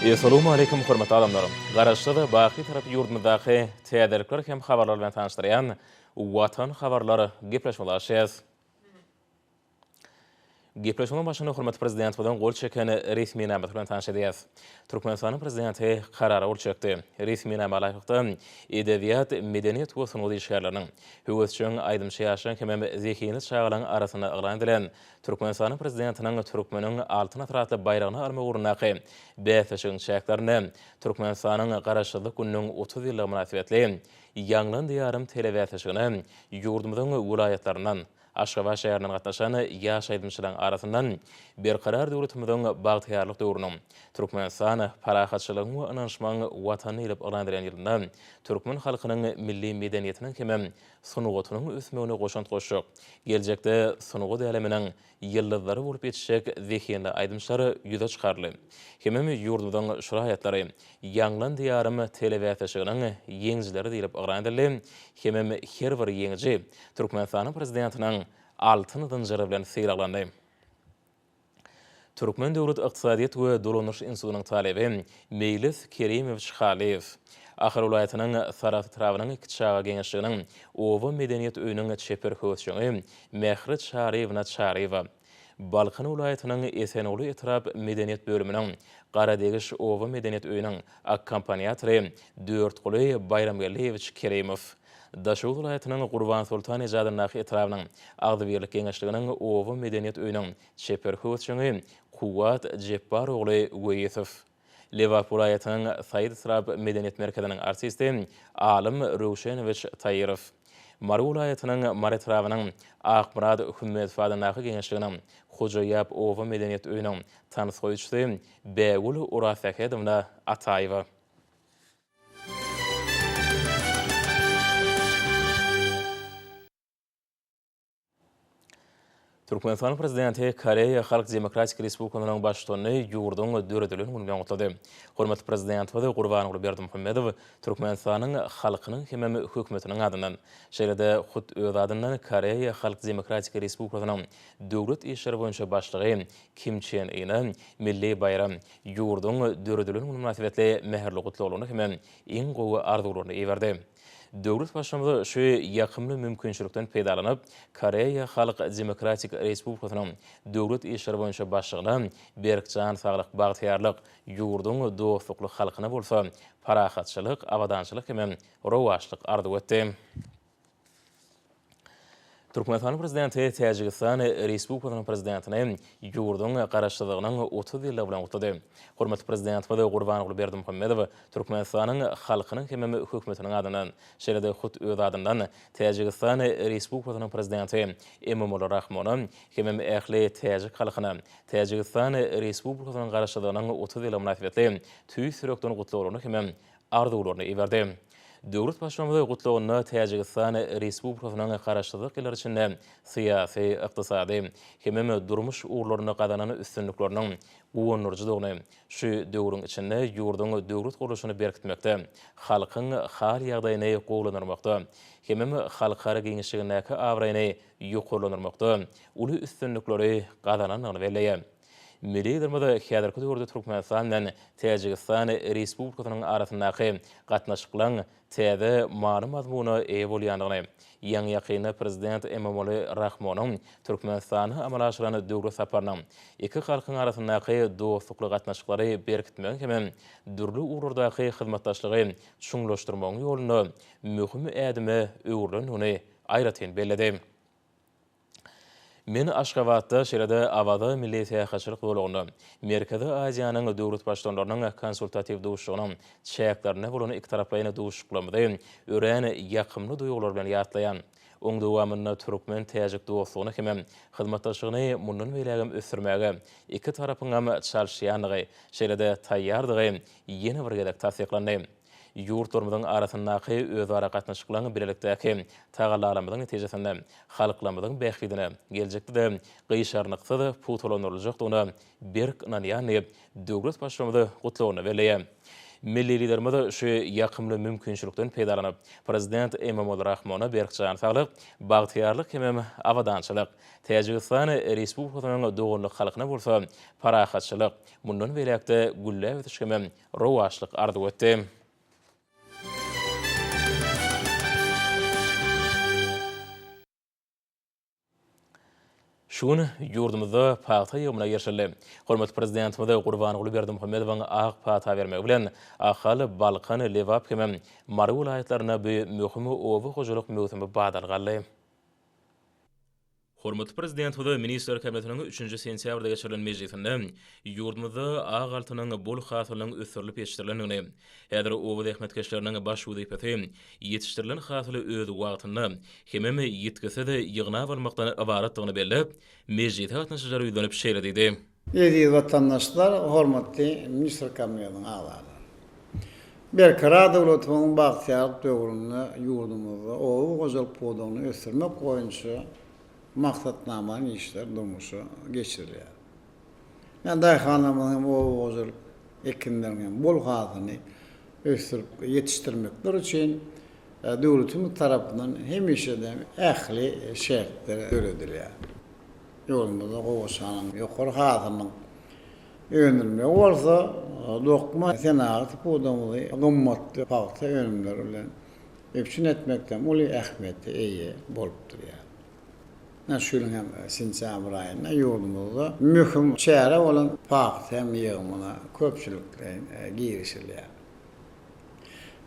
Essalawmaleýkim hormatly adamlar! Garaşsyz, baky Tarap ýurdumyzdaky täzelikler hem habarlar bilen tanyşdyrýan Watan habarlar gepleşigimize başlaýarys. Gepleşigiň başynda hormatly Prezidentimiziň gol çeken resminamasy bilen tanyş edýäris. Türkmenistanyň Prezidenti Karara gol çekdi. Resminama laýyklykda, edebiýat, medeniýet we sungat işgärleriniň, höwesjeň aýdymçy ýaşlaryň hemem zehinli çagalaryň arasynda yglan edilen Türkmenistanyň Prezidentiniň Türkmeniň Altyn asyry atly baýragyny almak ugrundaky bäsleşigiň çäklerinde Türkmenistanyň Garaşsyzlyk gününiň 30 ýyllygy mynasybetli Ýaňlan Diýarym telebäsleşigine ýurdumyzyň welaýatlaryndan, Aşgabat şäherinden gatnaşan ýaş aýdymçylaryň arasyndan Berkarar döwletimiziň bagtyýarlyk döwrüniň, Türkmenistan, parahatçylygyň we ynanyşmagyň Watany diýlip yglan edilen ýylynda türkmen halkynyň milli medeniýetiniň hemem sungatynyň ösmegine goşant goşjak, geljekde sungat äleminiň ýyldyzlary bolup ýetişjek zehinli aýdymçylar ýüze çykaryldy. Hemem ýurdumyzyň şu raýatlary Ýaňlan Diýarym telebäsleşiginiň ýeňijileri diýlip yglan edildi. Hemem her bir ýeňiji Türkmenistanyň Prezidentiniň Altyn zynjyry bilen sylaglandy. Türkmen döwlet ykdysadyýet we dolandyryş institutynyň talyby Meýlis Kerimowiç Halyýew, Ahal welaýatynyň Sarahs etrabynyň Kiçiaga geňeşliginiň oba medeniýet öýüniň çeper höwesjeňi Mähri Çaryýewna Çaryýewa, Balkan welaýatynyň Esenguly etrap medeniýet bölüminiň Garadegiş oba medeniýet öýüniň akkompaniatory Dörtguly Baýramgeldiýewiç Kerimow, Daşoguz welaýatynyň Gurbansoltan eje adyndaky etrabynyň Agzybirlik geňeşliginiň oba medeniýet öýüniň çeper höwesjeňi Kuwwat Jepbar ogly Weýisow, Lebap welaýatynyň Saýid etrap medeniýet merkeziniň artisti Alym Röwşenowiç Taýyrow, Mary welaýatynyň Mary etrabynyň Akmyrat Hümmedow adyndaky geňeşliginiň Hojaýap oba medeniýet öýüniň tans goýujysy Bägül Orazsähedowna Ataýewa. Türkmenistanyň Prezidenti Koreýa Halk Demokratik Respublikasynyň Baştutanyny ýurduň döredilen güni bilen gutlady. Hormatly Prezidentimiz Gurbanguly Berdimuhamedow Türkmenistanyň halkynyň hemem hökümetiniň adyndan, şeýle-de hut öz adyndan Koreýa Halk Demokratik Respublikasynyň Döwlet işleri boýunça başlygy Kim Çen Yna milli baýram, ýurduň döredilen güni mynasybetli mähirli gutlaglaryny hemem iň gowy arzuwlaryny iberdi. Döwlet Baştutanymyz şu ýakymly mümkinçilikden peýdalanyp, Koreýa Halk Demokratik Respublikasynyň Döwlet işleri boýunça başlygyna berk jan saglyk, bagtyýarlyk, ýurduň dostlukly halkyna bolsa parahatçylyk, abadançylyk hem rowaçlyk arzuw etdi. Türkmenistanyň Prezidenti Täjigistan Respublikasynyň Prezidentini ýurduň Garaşsyzlygynyň 30 ýyllygy bilen gutlady. Hormatly Prezidentimiz Gurbanguly Berdimuhamedow Türkmenistanyň halkynyň hemem hökümetiniň adyndan, şeýle-de hut öz adyndan Täjigistan Respublikasynyň Prezidenti Emomali Rahmona hemem ähli täjik halkyna Täjigistan Respublikasynyň Garaşsyzlygynyň 30 ýyllygy mynasybetli tüýs ýürekden gutlaglaryny hemem arzuwlaryny iberdi. Döwlet Baştutanymyz gutlagynda Täjigistan Respublikasynyň Garaşsyzlyk ýyllary içinde syýasy, ykdysady hemem durmuş ugurlarynda gazanan üstünlikleriniň guwandyryjydygyny, şu döwrüň içinde ýurduň döwlet gurluşyny berkitmekde, halkyň hal-ýagdaýyny gowulandyrmakda hemem halkara giňişligindäki abraýyny ýokarlandyrmakda uly üstünlikleri gazanandygyny belleýär. Milli Liderimiz häzirki döwürde Türkmenistan bilen Täjigistan Respublikasynyň arasyndaky gatnaşyklaryň täze many-mazmuna eýe bolýandygyny, ýaňy-ýakynda Prezident Emomali Rahmonyň Türkmenistana amala aşyran döwlet saparynyň iki halkyň arasyndaky dostlukly gatnaşyklary berkitmegiň hem dürli ugurlardaky hyzmatdaşlygy çuňlaşdyrmagyň ýolunda möhüm ädime öwrülendigini aýratyn belledi. Men Aşgabatda, şeýle-de Awaza milli syýahatçylyk zolagynda Merkezi Aziýanyň döwlet Baştutanlarynyň konsultatiw duşuşygynyň çäklerinde bolan ikitaraplaýyn duşuşyklarymyzy örän ýakymly duýgular bilen ýatlaýan. Oň dowamynda türkmen-täjik dostlugyny hemem hyzmatdaşlygyny mundan beýlägem ösdürmäge iki tarapyňam çalyşýandygy, şeýle-de taýýardygy ýene bir gezek tassyklandy. Ýurtlarymyzyň arasyndaky özara gatnaşyklaryň bilelikdäki tagallalarymyzyň netijesinde halklarymyzyň bähbidine geljekde-de gyşarnyksyz pugtalandyryljakdygyna berk ynanýan diýip, döwlet Baştutanymyz gutlagynda belleýär. Milli Liderimiz şu ýakymly mümkinçilikden peýdalanyp, Prezident Emomali Rahmona berk jan saglyk, bagtyýarlyk hemem abadançylyk, Täjigistan Respublikasynyň doganlyk halkyna bolsa parahatçylyk, mundan beýläk-de gülläp ösüş hemem rowaçlyk arzuw etdi. Şu gün ýurdumyzda pagta ýygymyna girişildi. Hormatly Prezidentimiz Gurbanguly Berdimuhamedowyň ak pata bermegi bilen, Ahal, Balkan, Lebap hem Mary welaýatlarynda bu möhüm oba hojalyk möwsümi badalga aldy. Hormatly Prezidentimiz Ministrler Kabinetiniň üçünji sentýabrda geçirilen mejlisinde ýurdumyzda ak altynyň bol hasylynyň ösdürilip ýetişdirilendigini, häzir oba zähmetkeşleriniň baş wezipesi ýetişdirilen hasyly öz wagtynda hemem ýitgisiz ýygnap almakdan ybaratdygyny belläp, mejlise gatnaşyjylara ýüzlenip şeýle diýdi. Eziz watandaşlar, hormatly Ministrler Kabinetiniň agzalary! Berkarar döwletimiziň bagtyýarlyk döwründe ýurdumyzda oba hojalyk pudagyny ösdürmek boýunça maksatnamalaýyn işler durmuşa geçirilýär. Ýa daýhanlarymyzyň hem oba hojalyk ekinleriniň hem bol hasylyny ösdürip ýetişdirmekleri üçin döwletimiz tarapyndan hemişe-de ähli şertler döredilýär. Ýurdumyzda gowaçanyň ýokary hasylynyň öndürilmegi bolsa dokma senagaty pudagymyzy gymmatly pagta önümleri bilen üpjün etmekde hem uly ähmiýete eýe bolup durýar. Ine, şu ýylyň hem sentýabr aýynda ýurdumyzda möhüm çäre bolan pagta hem ýygymyna köpçülikleýin girişilýär.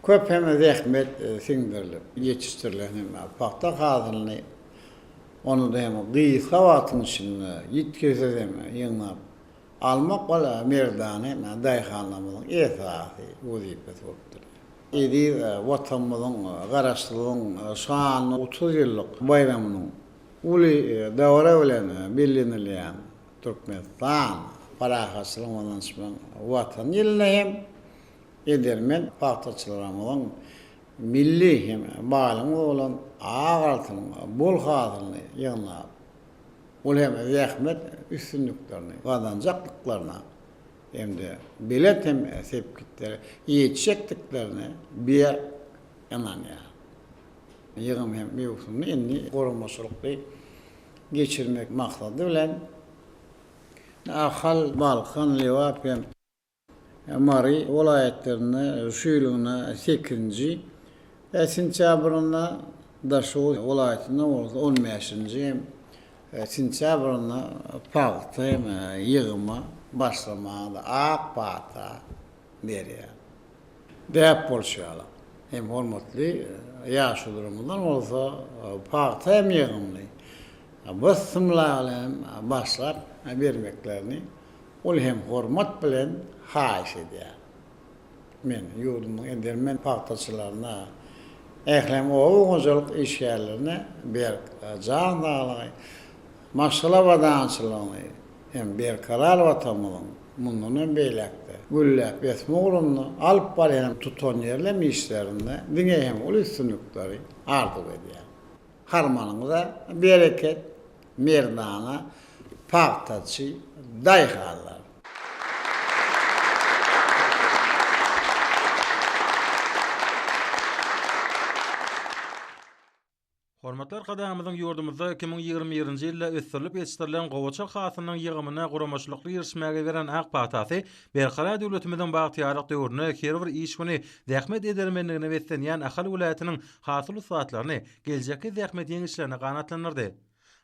Köp hem zähmet siňdirilip ýetişdirilen hem pagta hasylyny ony-da hem gysga wagtyň içinde ýitgisiz hem ýygnap almak ol merdana hem daýhanlarymyzyň esasy wezipesi bolup durýar. Eziz Watanymyzyň Garaşsyzlygyň şanly 30 ýyllyk baýramynyň uly dabara bilen bellenilýän Türkmenistan, parahatçylygyň we ynanyşmagyň Watany ýylynda hem edermen pagtaçylarymyzyň milli hem baýlygymyz bolan ak altynyň bol hasylyny ýygnap, ol hem zähmet üstünliklerini gazanjakdyklaryna hem-de belent hem sepgitlere ýetjekdiklerine berk ynanýar. Ýygym hem möwsümini indi guramaçylykly geçirmek maksady bilen, Ahal, Balkan, Lebap hem Mary welaýatlarynda şu ýylyň sekizinji sentýabrynda, Daşoguz welaýatynda bolsa on bäşinji sentýabrynda pagta hem ýygyma başlamaga ak pata berýär. Däp bolşy ýaly, hem hormatly ýaşulularymyzdan bolsa pagta hem ýygymyny bysymla bilen başlap bermeklerini Ol hem hormat bilen haýyş edýär. Men ýurdumyň edermen pagtaçylaryna, ähli hem oba hojalyk işgärlerine berk jan saglygy, maşgala abadançylygyny hem berkarar Watanymyzyň mundan hem beýläk-de gülläp ösme ugrunda alyp barýan tutanýerli hem işlerinde diňe hem uly üstünlikleri arzuw edýän. Harmanyňyza bereket, merdana pagtaçy daýhanlar! Hormatly Arkadagymyzyň ýurdumyzda 2021-nji ýylda ösdürilip ýetişdirilen gowaça hasylynyň ýygymyna guramaçylykly girişmäge beren ak patasy Berkarar döwletimiziň bagtyýarlyk döwründe her bir iş güni zähmet edermenligine beslenýän Ahal welaýatynyň hasyl ussatlaryny geljekki zähmet ýeňişlerine ganatlandyrdy.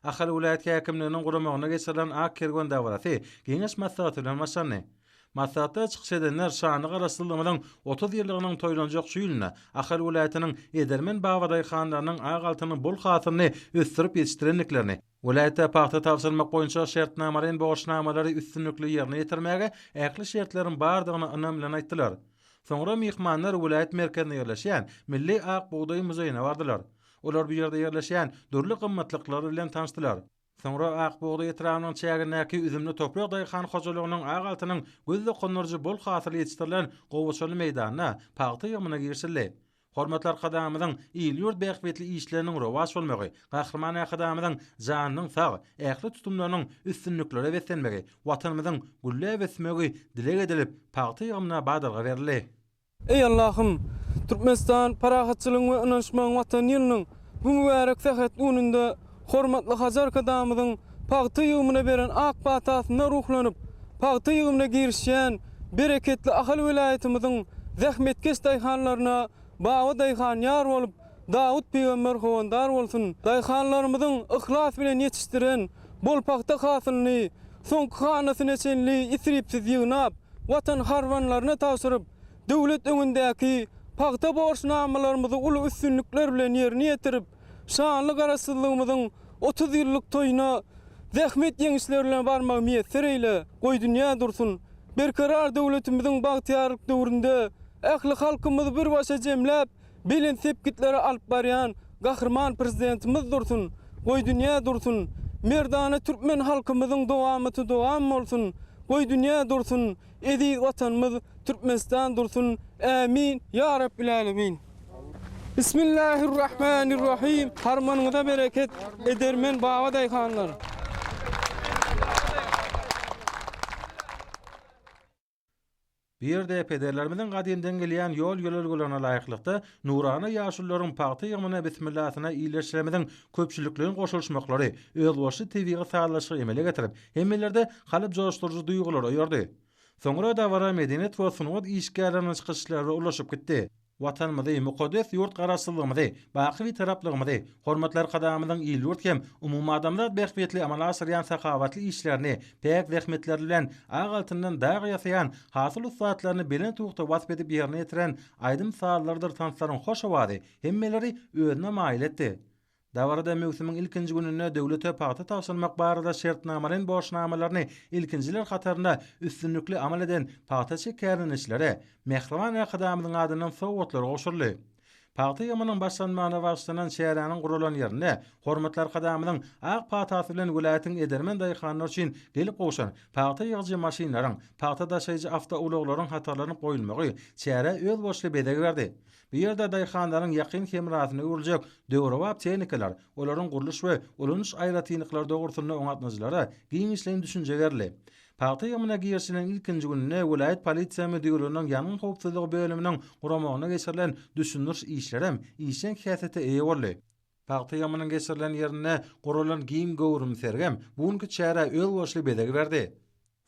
Ahal welaýat häkimliginiň guramagynda geçirilen Ak kerwen dabarasy geňeş maslahaty bilen başlandy. Maslahatda çykyş edenler şanly Garaşsyzlygymyzyň 30 ýyllygynyň toýlanjak şu ýylynda Ahal welaýatynyň edermen babadaýhanlarynyň ak altynyň bol hasylyny ösdürip ýetişdirendiklerini, welaýatda pagta tabşyrmak boýunça şertnamalaýyn borçnamalary üstünlikli ýerine ýetirmäge ähli şertleriň bardygyny ynam bilen aýtdylar. Soňra myhmanlar welaýat merkezinde ýerleşýän Milli ak bugdaý muzeýine bardylar. Olar bu ýerde ýerleşýän dürli gymmatlyklar bilen tanyşdylar. Soňra Ak bugdaý etrabynyň çägindäki Üzümli toprak daýhan hojalygynyň ak altynyň göz dokundyryjy bol hasyly ýetişdirilen gowaçaly meýdanda pagta ýygymyna girişildi. Hormatly Arkadagymyzyň il-ýurt bähbitli işleriniň rowaç bolmagy, Gahryman Arkadagymyzyň janynyň sag, ähli tutumlarynyň üstünliklere beslenmegi, Watanymyzyň gülläp ösmegi dileg edilip, pagta ýygymyna badalga berildi. Eý Allahym! Türkmenistan parahatçylygyň we ynanyşmagyň Watany ýylynyň bu mübärek sähetli gününde hormatly Hajy Arkadagymyzyň pagta ýygymyna beren ak patasynda ruhlanyp, pagta ýygymyna girişýän bereketli Ahal welaýatymyzyň zähmetkeş daýhanlaryna Baba daýhan ýar bolup, Dawut pygamber howandar bolsun! Daýhanlarymyzyň yhlas bilen ýetişdiren bol pagta hasylyny soňky hanasyna çenli isripsiz ýygnap, Watan harbanlaryna tabşyryp, döwlet öňündäki pagta borçnamalarymyzy uly üstünlikler bilen ýerine ýetirip, şanly Garaşsyzlygymyzyň 30 ýyllyk toýuna zähmet ýeňişleri bilen barmagy miýesser eýle! Goý dünýä dursun! Berkarar döwletimiziň bagtyýarlyk döwründe ähli halkymyzy bir başa jemläp, belent sepgitlere alyp barýan Gahryman Prezidentimiz dursun! Goý dünýä dursun! Merdana türkmen halkymyzyň dowamaty dowam bolsun! Goý dünýä dursun! Eziz Watanymyz Türkmenistan dursun! Ämin! Ýa Rabbil Alemin! Bismillahirrahmanirrahim! Harmanyňyza bereket, edermen baba daýhanlar! Bu ýerde pederlerimiziň gadymdan gelýän ýol-ýörelgelerine laýyklykda, nurana ýaşulularyň pagta ýygymyna bismillasyna ildeşlerimiziň köpçülikleýin goşulyşmaklary özboluşly tebigy sazlaşygy emele getirip, hemmelerde kalp joşduryjy duýgulary oýardy. Soňra dabara medeniýet we sungat işgärleriniň çykyşlary ulaşyp gitdi. Watanymyzy, mukaddes ýurt Garaşsyzlygymyzy, baky Bitaraplygymyzy, hormatly Arkadagymyzyň il-ýurt hem umumadamzat bähbitli amala aşyrýan sahawatly işlerini, päk zähmetleri bilen ak altyndan dag ýasaýan hasyl ussatlaryny belent ruhda wasp edip ýerine ýetiren aýdym-sazlardyr tanslaryň hoş owazy hemmeleri özüne maýyl etdi. Dabarada möwsümiň ilkinji gününde döwlete pagta tabşyrmak barada şertnamalaýyn borçnamalaryny ilkinjiler hatarynda üstünlikli amal eden pagtaçy kärendeçilere mähriban Arkadagymyzyň adyndan sowgatlar gowşuryldy. Pagta ýygymynyň başlanmagyna bagyşlanan çäräniň guralan ýerinde hormatly Arkadagymyzyň ak patasy bilen welaýatyň edermen daýhanlary üçin gelip gowşan pagta ýygyjy maşynlaryň, pagta daşaýjy awtoulaglaryň hatarlanyp goýulmagy çärä özboluşly bezeg berdi. Bu ýerde daýhanlaryň ýakyn hemrasyna öwrüljek döwrebap tehnikalar, olaryň gurluş we ulanyş aýratynlyklary dogrusynda oňatnyjylara giňişleýin düşünje berildi. Pagta ýygymyna girişilen ilkinji gününde welaýat polisiýa müdirliginiň ýangyn howpsuzlygy bölüminiň guramagynda geçirilen düşündiriş işlerem işjeň häsiýete eýe boldy. Pagta ýygymynyň geçirilen ýerinde guralan giň göwrümli sergem bu günki çärä özboluşly bezeg berdi.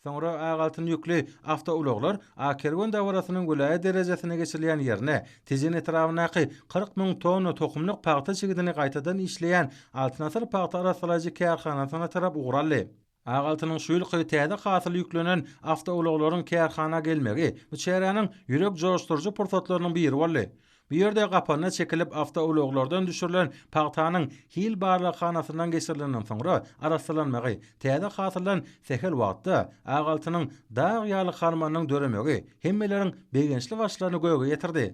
Soňra ak altyn ýükli awtoulaglar Ak kerwen dabarasynyň welaýat derejesinde geçirilýän ýerine, Tejen etrabyndaky 40 müň tonna tohumlyk pagta çigidini gaýtadan işleýän Altyn asyr pagta arassalaýjy kärhanasyna tarap ugur aldy. Ak altynyň şu ýylky täze hasyly ýüklenen awtoulaglaryň kärhana gelmegi bu çäräniň ýürek joşduryjy pursatlarynyň biri boldy. Bu ýerde gapanyna çekilip awtoulaglardan düşürilen pagtanyň hil barlaghanasyndan geçirilenden soňra arassalanmagy, täze hasyldan sähel wagtda ak altynyň dag ýaly harmanynyň döremegi hemmeleriň begençli başlaryny göge ýetirdi.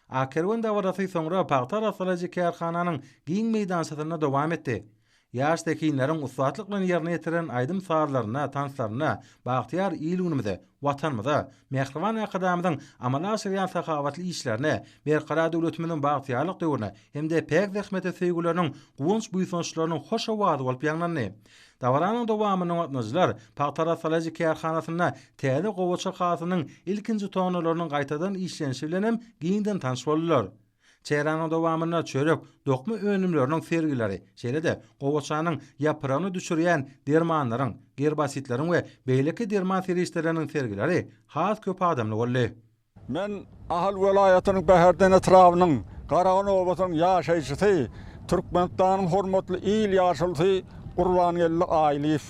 Ak kerwen dabarasy soňra pagta arassalaýjy kärhananyň giň meýdançasynda dowam etdi. Ýaş zehinleriň ussatlyk bilen ýerine ýetiren aýdym-sazlarynda, tanslarynda bagtyýar il-günümize, Watanymyza, mähriban Arkadagymyzyň amala aşyrýan sahawatly işlerine, Berkarar döwletimiziň bagtyýarlyk döwrüne hem-de päk zähmete söýgüleriniň guwanç-buýsançlarynyň hoş owazy bolup ýaňlandy. Dabaranyň dowamynda gatnaşyjylar pagta arassalaýjy kärhanasynda täze gowaça hasylynyň ilkinji tonnalarynyň gaýtadan işlenişi bilen hem giňden tanyş boldular. Çäräniň dowamynda çörek, dokma önümleriniň sergileri, şeýle-de gowaçanyň ýapragyny düşürýän dermanlaryň, gerbositleriň we beýleki derman serişdeleriniň sergileri has köp adamly boldy. Men Ahal welaýatynyň Bäherden etrabynyň Garagan obasynyň ýaşaýjysy, Türkmenistanyň hormatly il ýaşulusy Gurbangeldi Aýlyýew.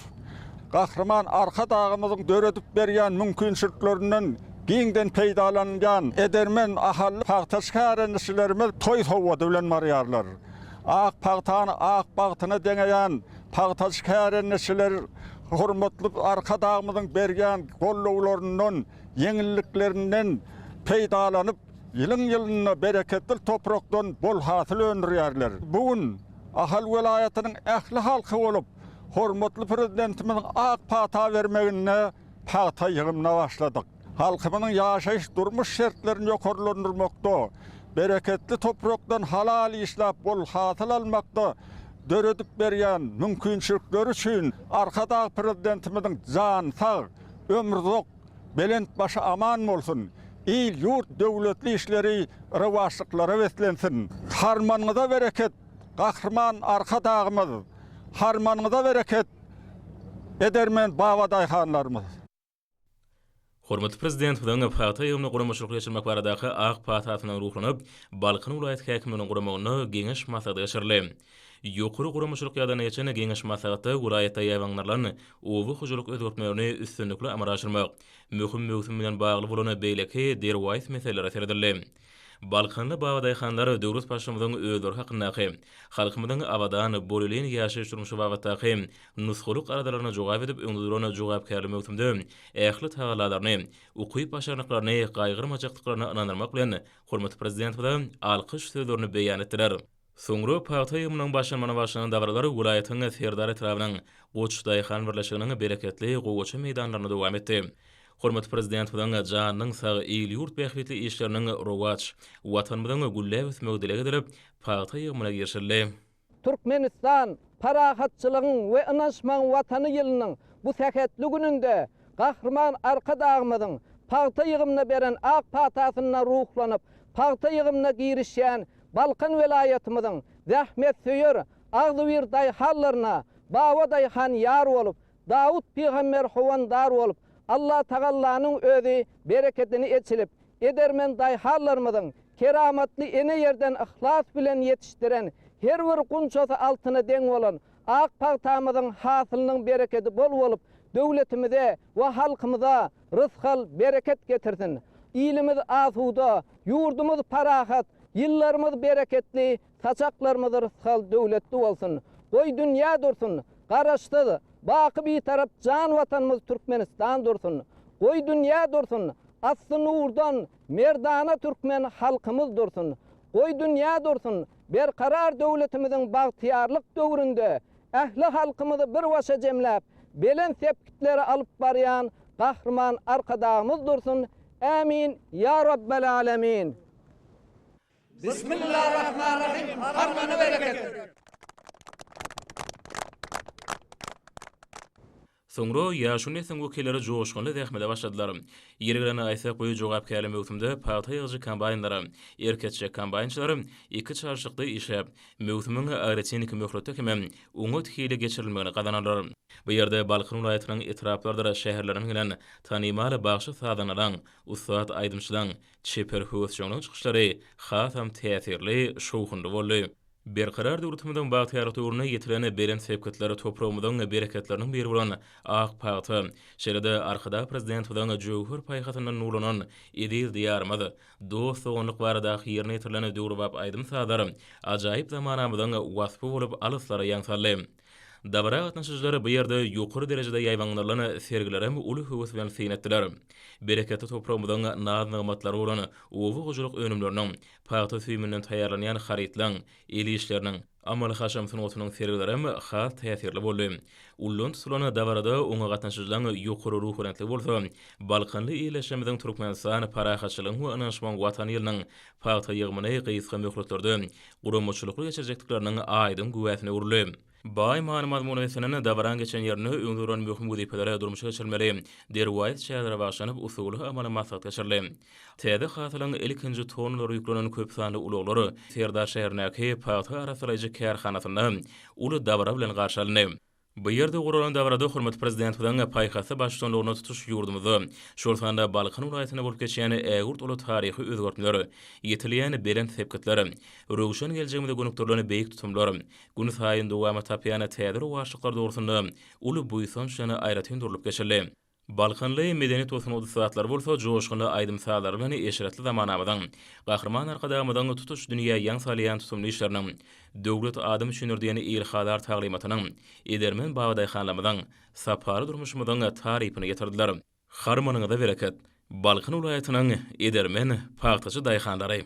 Gahryman Arkadagymyzyň döredip berýän mümkinçiliklerinden giňden peýdalanylýan edermen ahally pagtaçy kärendeçilerimiz toý sowgady bilen barýarlar. Ak pagtany ak bagtyna deňeýän pagtaçy kärendeçiler hormatly Arkadagymyzyň berýän gollawlaryndan, ýeňilliklerinden peýdalanyp, ýylyň-ýylynda bereketli toprakdan bol hasyl öndürýärler. Bu gün Ahal welaýatynyň ähli halky bolup, hormatly Prezidentimiziň ak pata bermeginde pagta ýygymyna başladyk. Halkymyzyň ýaşaýyş-durmuş şertlerini ýokarlandyrmakda, bereketli toprakdan halal işläp bol hasyl almakda döredip berýän mümkinçilikleri üçin Arkadag Prezidentimiziň jany sag, ömri uzak, belent başy aman bolsun! Il-ýurt döwletli işleri rowaçlyklara beslensin! Harmanyňyza bereket, Gahryman Arkadagymyz! Harmanyňyza bereket, edermen babadaýhanlarymyz! Hormatly Prezidentimiziň pagta ýygymyny guramaçylykly geçirmek baradaky ak patasyndan ruhlanyp, Balkan welaýat häkimliginiň guramagynda geňeş maslahaty geçirildi. Ýokary guramaçylyk ýagdaýynda geçen geňeş maslahatda welaýatda ýaýbaňlandyrylan oba hojalyk özgertmelerini üstünlikli amala aşyrmak, möhüm möwsüm bilen bagly bolan beýleki derwaýys meselelere seredildi. Balkanly babadaýhanlar döwlet Baştutanynyň özleri hakyndaky, halkymyzyň abadan, bolelin ýaşaýyş-durmuşy babatdaky nusgalyk aladalaryna jogap edip öňde duran jogapkärli möwsümde ähli tagallalaryny, ukyp-başarnyklaryny gaýgyrmajakdyklaryna ynandyrmak bilen, hormatly Prezidentimize alkyş sözlerini beýan etdiler. Soňra pagta ýygymynyň başlanmagyna bagyşlanan dabaralar welaýatyň Serdar etrabynyň Goç daýhan birleşiginiň bereketli gowaça meýdanlarynda dowam etdi. Hormatly Prezidentimiziň janynyň sag, il-ýurt bähbitli işleriniň rowaç, Watanymyzyň gülläp ösmegi dileg edilip, pagta ýygymyna girişildi. Türkmenistan, parahatçylygyň we ynanyşmagyň Watany ýylynyň bu sähetli gününde Gahryman Arkadagymyzyň pagta ýygymyna beren ak patasynda ruhlanyp, pagta ýygymyna girişýän Balkan welaýatymyzyň zähmetsöýer, agzybir daýhanlaryna Baba daýhan ýar bolup, Dawut pygamber howandar bolup, Allatagallanyň özi berekedini eçilip, edermen daýhanlarymyzyň keramatly ene ýerden yhlas bilen ýetişdiren her bir gunçasy altyna deň bolan ak pagtamyzyň hasylynyň berekedi bol bolup, döwletimize we halkymyza rysgal, bereket getirsin. Ilimiz asuda, ýurdumyz parahat, ýyllarymyz bereketli, saçaklarymyz rysgal, döwletli bolsun. Goý dünýä dursun, Garaşsyz, baky Bitarap jan Watanymyz Türkmenistan dursun. Goý dünýä dursun, asly nurdan, merdana türkmen halkymyz dursun. Goý dünýä dursun, Berkarar döwletimiziň bagtyýarlyk döwründe ähli halkymyzy bir başa jemläp, belent sepgitlere alyp barýan Gahryman Arkadagymyz dursun! Ämin, ýa Rabbel Alemin! Bismillarahmanrahim harmana bereket. Soňra ýaşuly nesliň wekilleri joşgunly zähmete başladylar. Ýeri gelende aýtsak, bu jogapkärli möwsümde pagta ýygyjy kombaýnlara erk etjek kombaýnçylar iki çalşykda işläp, möwsümiň agrotehniki möhletde hemem oňat hili geçirilmegini gazanarlar. Bu ýerde Balkan welaýatynyň etraplardyr şäherlerinden gelen tanymal bagşy-sazandalaň, ussat aýdymçylaň, çeper höwesjeňleň çykyşlary hasam täsirli, şowhunly boldy. Berkarar döwletimiziň bagtyýarlyk döwründe ýetilen belent sepgitler topragymyzyň bereketleriniň biri bolan ak pagta, şeýle-de Arkadag Prezidentimiziň jöwher paýhasyndan nurlanan eziz Diýarymyz, dost-doganlyk baradaky ýerine ýetirilen döwrebap aýdym-sazlar ajaýyp zamanamyzyň waspy bolup alyslara ýaň saldy. Dabara gatnaşyjylar bu ýerde ýokary derejede ýaýbaňlandyrylan sergilerem uly höwes bilen syn etdiler. Bereketli topragymyzyň naz-nygmatlary bolan oba hojalyk önümleriniň, Pagta süýüminden taýýarlanýan harytlaň, el işleriniň, amaly-haşam sungatynyň sergilerem has täsirli boldy. Ullan tutulan dabarada oňa gatnaşyjylaň ýokary ruhubelentligi bolsa, Balkanly ildeşlerimiziň Türkmenistan, parahatçylygyň we ynanyşmagyň Watany ýylynyň pagta ýygymyny gysga möhletlerde guramaçylykly geçirjekdikleriniň aýdyň güwäsine öwrüldi. Baý many-mazmuna beslenen dabaraň geçen ýerinde öňde duran möhüm wezipelere durmuşa geçirilmeli derwaýys çärelere bagyşlanyp usuly-amaly maslahat geçirildi. Täze hasylyň ilkinji tonnalary ýüklenen köp sanly ulaglar Serdar şäherindäki pagta arassalaýjy kärhanasynda uly dabara bilen garşy alyndy. Bu ýerde guralan dabarada hormatly Prezidentimiziň paýhasly baştutanlygynda tutuş ýurdumyzda, şol sanda Balkan welaýatynda bolup geçýän ägirt uly taryhy özgertmeler, ýetilýän belent sepgitler, röwşen geljegimize gönükdirilen beýik tutumlar, günsaýyn dowamat tapýan täze rowaçlyklar dogrusynda uly buýsanç bilen aýratyn durlup geçildi. Balkanly medeniýet we sungat ussatlary bolsa joşgunly aýdym-sazlary bilen eşretli zamanamyzyň, Gahryman Arkadagymyzyň tutuş dünýä ýaň salýan tutumly işleriniň, Döwlet adam üçindir diýen ilhalar taglymatynyň, edermen babadaýhanlarymyzyň, sapaly durmuşymyzyň tarypyny getirdiler. Harmanyňyza bereket, Balkan welaýatynyň edermen pagtaçy daýhanlary!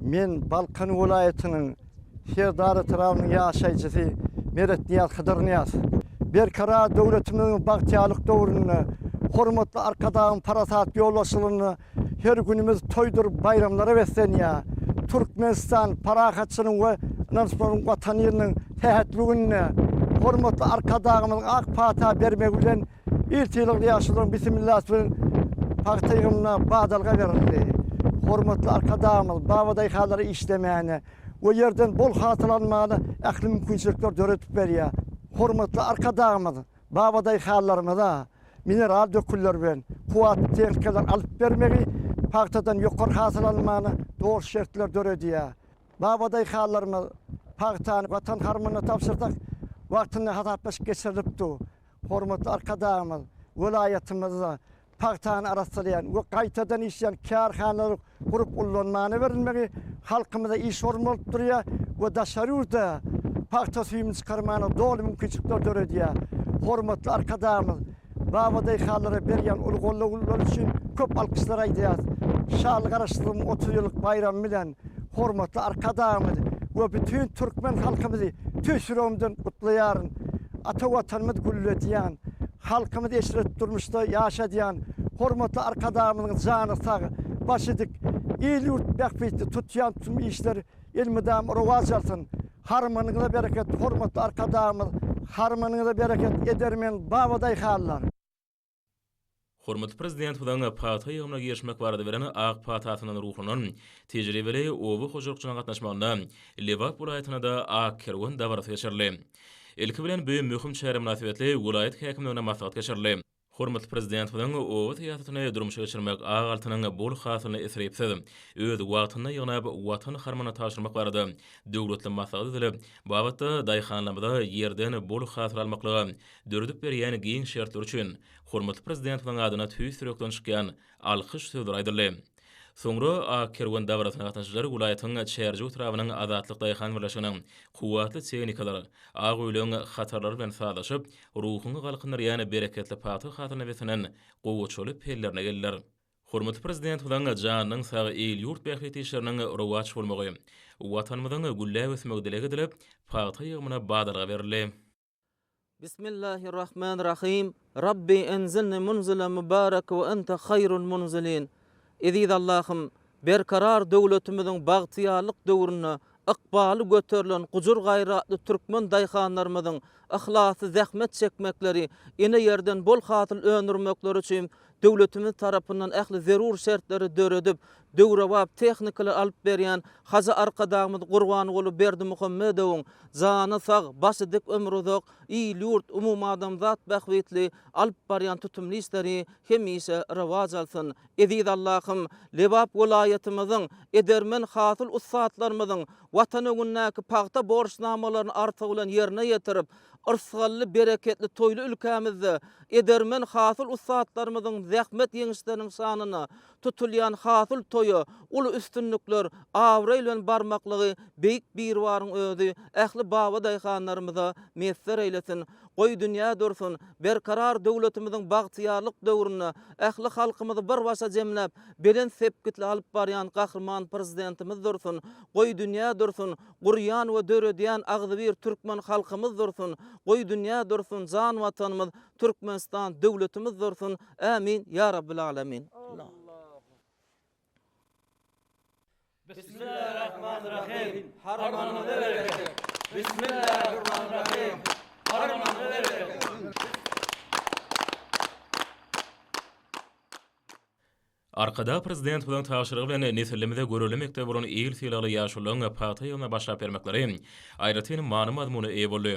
Men Balkan welaýatynyň Serdar etrabynyň ýaşaýjysy Meretnyýaz Hydyrnyýaz. Berkarar döwletimiziň bagtyýarlyk döwründe hormatly Arkadagyň parasatly ýolbaşçylygynda her günümiz toýdur baýramlara beslenýär. Türkmenistan parahatçylygyň we ynanyşmagyň Watany ýylynyň sähetli gününde hormatly Arkadagymyzyň ak pata bermegi bilen Il sylagly ýaşulularyň bissimillasy bilen. Pagta ýygymyna badalga berildi. Hormatly Arkadagymyz babadaýhanlara işlemäne we ýerden bol hasyl almaga ähli mümkinçilikleri döredip berýär. Hormatly Arkadagymyz babadaýhanlarymyza mineral dökünler bilen kuwwatly tehnikalar alyp bermegi pagtadan ýokary hasyl almagyna dogry şertler döredýär. Babadaýhanlarymyz pagtany Watan harmanyna tabşyrsak, wagtynda hasaplaşyk geçirilip dur. Hormatly Arkadagymyz welaýatymyzda pagtany arassalaýan we gaýtadan işleýän kärhanalary gurup ullanmana berilmegi halkymyza iş orny bolup durýar we daşary ýurda pagta süýümini çykarmana doly mümkinçilikler döredýär. Hormatly Arkadagymyz babadaýhanlara berýän uly gollawlary üçin köp alkyşlar aýdýarys. Şanly Garaşsyzlygymyň 30 ýyllyk baýramy bilen hormatly Arkadagymyzy we bütin türkmen halkymyzy tüýs ýüregimden gutlaýaryn. Ata Watanymyzy gülledýän, halkymyzy eşretli durmuşda ýaşadýan hormatly Arkadagymyzyň jany sag, başy dik, il-ýurt bähbitli tutýan tutum işleri elmydama rowaç alsyn! Harmanyňyza bereket, hormatly Arkadagymyz, harmanyňyza bereket, edermen babadaýhanlar! Hormatly Prezidentimiziň pagta ýygymyna girişmek barada beren ak patasyndan ruhlanan tejribeli oba hojalykçylaryň gatnaşmagynda Lebap welaýatynda-da Ak kerwen dabarasy geçirildi. Ilki bilen bu möhüm çäre mynasybetli welaýat häkimliginde maslahat geçirildi. Hormatly Prezidentimiziň oba syýasatyny durmuşa geçirmek, ak altynyň bol hasylyny isripsiz, öz wagtynda ýygnap, Watan harmanyna tabşyrmak barada döwletli maslahat edilip, bu babatda daýhanlarymyza ýerden bol hasyl almaklyga döredip berýän giň şertleri üçin hormatly Prezidentimiziň adyna tüýs ýürekden çykýan alkyş sözleri aýdyldy. Soňra Ak kerwen dabarasyna gatnaşyjylar welaýatyň Çärjew etrabynyň Azatlyk daýhan birleşiginiň kuwwatly tehnikalar, ak öýleň hatarlary bilen sazlaşyp, ruhuňy galkyndyrýan bereketli pagta hasylyna beslenen gowaçaly pellerine geldiler. Hormatly Prezidentimiziň janynyň sag, il-ýurt bähbitli işleriniň rowaç bolmagy, Watanymyzyň gülläp ösmegi dileg edilip, pagta ýygymyna badalga berildi. Bismillahirrahmanirrahim Rabbi enzilni munzila mubaraka we ente haýrul munzilin Eziz Allahym Berkarar döwletimiziň bagtyýarlyk döwründe ykbaly göterilen gujur-gaýratly türkmen daýhanlarymyzyň yhlasly zähmet çekmekleri, ene ýerden bol hasyl öndürmekleri üçin döwletimiz tarapyndan ähli zerur şertleri döredip, döwrebap tehnikalar alyp berýän Hajy Arkadagymyz Gurbanguly Berdimuhamedowyň jany sag, başy dik ömri uzak, il-ýurt, umumadamzat bähbitli alyp barýan tutumly işleri hemişe rowaç alsyn! Eziz Allahym, Lebap welaýatymyzyň edermen hasyl ussatlarymyzyň Watan öňündäki pagta borçnamalaryny artygy bilen ýerine ýetirip, yrsgally, bereketli toýly ülkämizde edermen hasyl ussatlarymyzyň zähmet ýeňişleriniň şanyna tutulýan hasyl toýa uly üstünlikler, abraý bilen barmaklygy Beýik Biribaryň özi ähli babadaýhanlarymyza miýesser eýlesin! Goý, dünýä dursun! Berkarar döwletimiziň bagtyýarlyk döwründe ähli halkymyzy bir başa jemläp, belent sepgitli alyp barýan Gahryman Prezidentimiz dursun! Goý, dünýä dursun! Gurýan we döredýän agzybir türkmen halkymyz dursun! Goý, dünýä dursun! Jan Watanymyz Türkmenistan döwletimiz dursun! Ämin! Ýa Rabbil Alemin! Bismillahirrahmanirrahim. Harmanyňyza bereket. Bismillahirrahmanirrahim. Harmanyňyza bereket. Arkadag Prezidentimiziň tabşyrygy bilen nesilimize görelde mekdep bolan il sylagly ýaşulularyň pagta ýygyna başlap bermekleri aýratyn many-mazmuna eýe boldy.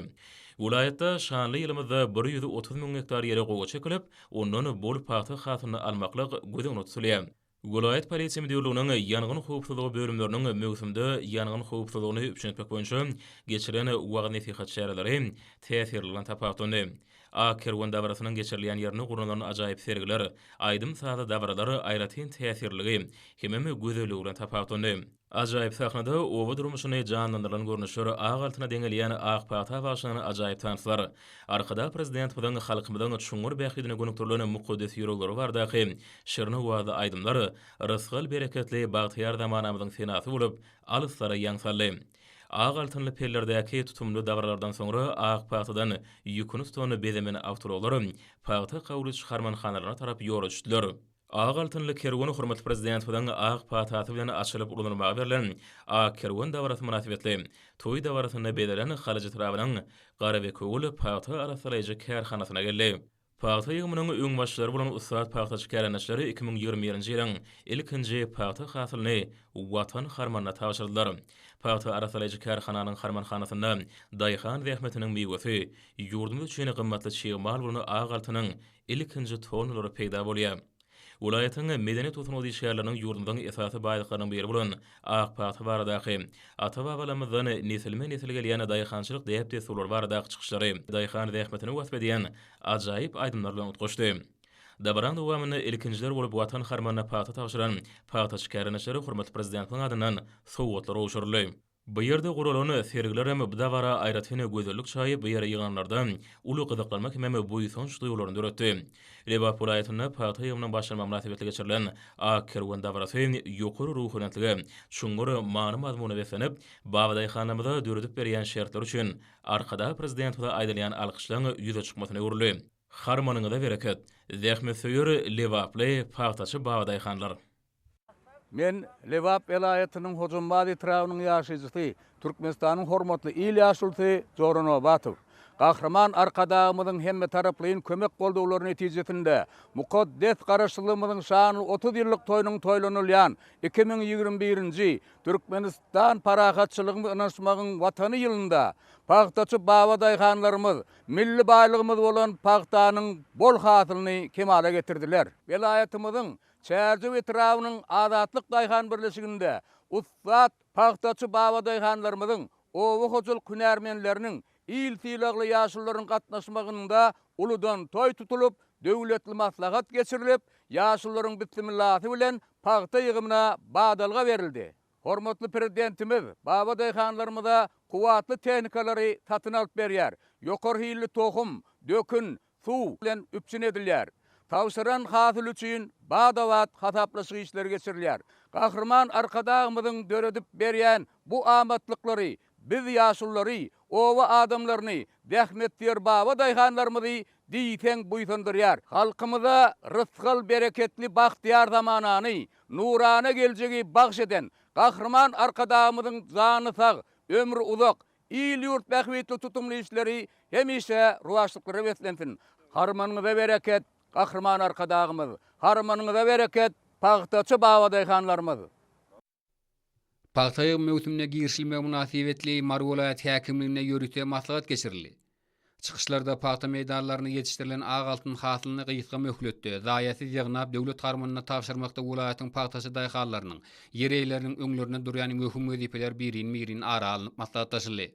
Welaýatda şanly ýylymyzda 130 müň gektar ýere gowaça ekilip, ondan bol pagta hasylyny almaklyk göz öňünde tutulýar. Welaýat polisiýa müdirliginiň ýangyn howpsuzlygy bölümleriniň möwsümde ýangyn howpsuzlygyny üpjün etmek boýunça geçiren wagyz-nesihat çäreleri täsirli bilen tapawutlandy. Ak kerwen dabarasynyň geçirilýän ýerinde gurnalan ajaýyp sergiler, aýdym-sazly dabaralar aýratyn täsirliligi hemem gözelligi bilen tapawutlandy. Ajaýyp sahnada oba durmuşyny janlandyrylan görnüşler, ak altyna deňelýän ak pagta bagyşlanan ajaýyp tanslar, Arkadag Prezidentimiziň halkymyzyň çuňňur bähbidine gönükdirilen mukaddes ýörelgeleri baradaky şirin owazly aýdymlar rysgal-bereketli bagtyýar zamanamyzyň senasy bolup, alyslara ýaň saldy. Ak altynly pellerdäki tutumly dabaralardan soňra ak pagtadan ýüküni tutan bezemen awtoulaglar pagta kabul ediş harmanhanalaryna tarap ýola düşdüler. Ak altynly kerwen hormatly Prezidentimiziň ak patasy bilen açylyp ulanylmaga berlen Ak kerwen dabarasy mynasybetli toý dabarasynda bezelen Halyç etrabynyň Garabekewül pagta arassalaýjy kärhanasyna geldi. Pagta ýygymynyň öňbaşçylary bolan ussat pagtaçy kärendeçileri 2021-nji ýylyň ilkinji pagta hasylyny Watan harmanyna tabşyrdylar. Pagta arassalaýjy kärhananyň harmanhanasynda daýhan zähmetiniň miwesi, ýurdumyz üçin gymmatly çig mal bolan ak altynyň ilkinji tonnalary peýda bolýar. Welaýatyň medeniýet we sungat işgärleriniň ýurdumyzyň esasy baýlyklarynyň biri bolan ak pagta baradaky, ata-babalarymyzdan nesilme-nesil gelýän daýhançylyk däp-dessurlary baradaky çykyşlary daýhan zähmetini wasp edýän ajaýyp aýdymlar bilen utgaşdy. Dabaraň dowamynda ilkinjiler bolup Watan harmanyna pagta tabşyran pagtaçy kärendeçilere hormatly Prezidentimiziň adyndan sowgatlar gowşuryldy. Bu ýerde guralan sergilerem bu dabara aýratyn gözellik çaýyp, bu ýere ýygnanlarda uly gyzyklanma hemem buýsanç duýgularyny döretdi. Lebap welaýatynda pagta ýygymynyň başlanmagy mynasybetli geçirilen Ak kerwen dabarasy ýokary ruhubelentlige, çuňňur many-mazmuna beslenip, babadaýhanlarymyza döredip berýän şertleri üçin Arkadag Prezidentimize aýdylýan alkyşlaryň ýüze çykmasyna öwrüldi. Harmanyňyza bereket, zähmetsöýer lebaply pagtaçy babadaýhanlar! Men Lebap welaýatynyň Hojambaz etrabynyň ýaşaýjysy, Türkmenistanyň hormatly il ýaşulusy Jora Nobatow. Gahryman Arkadagymyzyň hemmetaraplaýyn kömek-goldawlary netijesinde, mukaddes Garaşsyzlygymyzyň şanly 30 ýyllyk toýunyň toýlanylýan 2021-nji Türkmenistan parahatçylygyň we ynanyşmagyň Watany ýylynda pagtaçy babadaýhanlarymyz milli baýlygymyz bolan pagtanyň bol hasylyny kemala getirdiler. Welaýatymyzyň Çärjew etrabynyň Azatlyk daýhan birleşiginde ussat pagtaçy babadaýhanlarymyzyň, oba hojalyk hünärmenleriniň, il sylagly ýaşulularyň gatnaşmagynda uludan toý tutulyp, döwletli maslahat geçirilip, ýaşulularyň bissimillasy bilen pagta ýygymyna badalga berildi. Hormatly Prezidentimiz babadaýhanlarymyza kuwwatly tehnikalary satyn alyp berýär, ýokary hilli tohum, dökün, suw bilen üpjün edilýär. Tabşyran hasyl üçin bada-bat hasaplaşyk işleri geçirilýär. Gahryman Arkadagymyzyň döredip berýän bu amatlyklary biz ýaşululary, oba adamlaryny, zähmetsöýer baba daýhanlarymyzy diýseň buýsandyrýar. Halkymyza rysgal-bereketli bagtyýar zamanany, nurana geljegi bagş eden Gahryman Arkadagymyzyň jany sag, ömri uzak, Il-ýurt bähbitli tutumly işleri hemişe rowaçlyklara beslensin! Harmanyňyza bereket, Gahryman Arkadagymyz! Harmanyňyza bereket, pagtaçy babadaýhanlarymyz! Pagta ýygym möwsümine girişilmegi mynasybetli Mary welaýat häkimliginde ýörite maslahat geçirildi. Çykyşlarda pagta meýdanlarynda ýetişdirilen ak altyn hasylyny gysga möhletde, zaýasyz ýygnap, döwlet harmanyna tabşyrmakda welaýatyň pagtaçy daýhanlarynyň, ýer eýeleriniň öňlerinde durýan möhüm wezipeler birin-birin ara alnyp maslahatlaşyldy.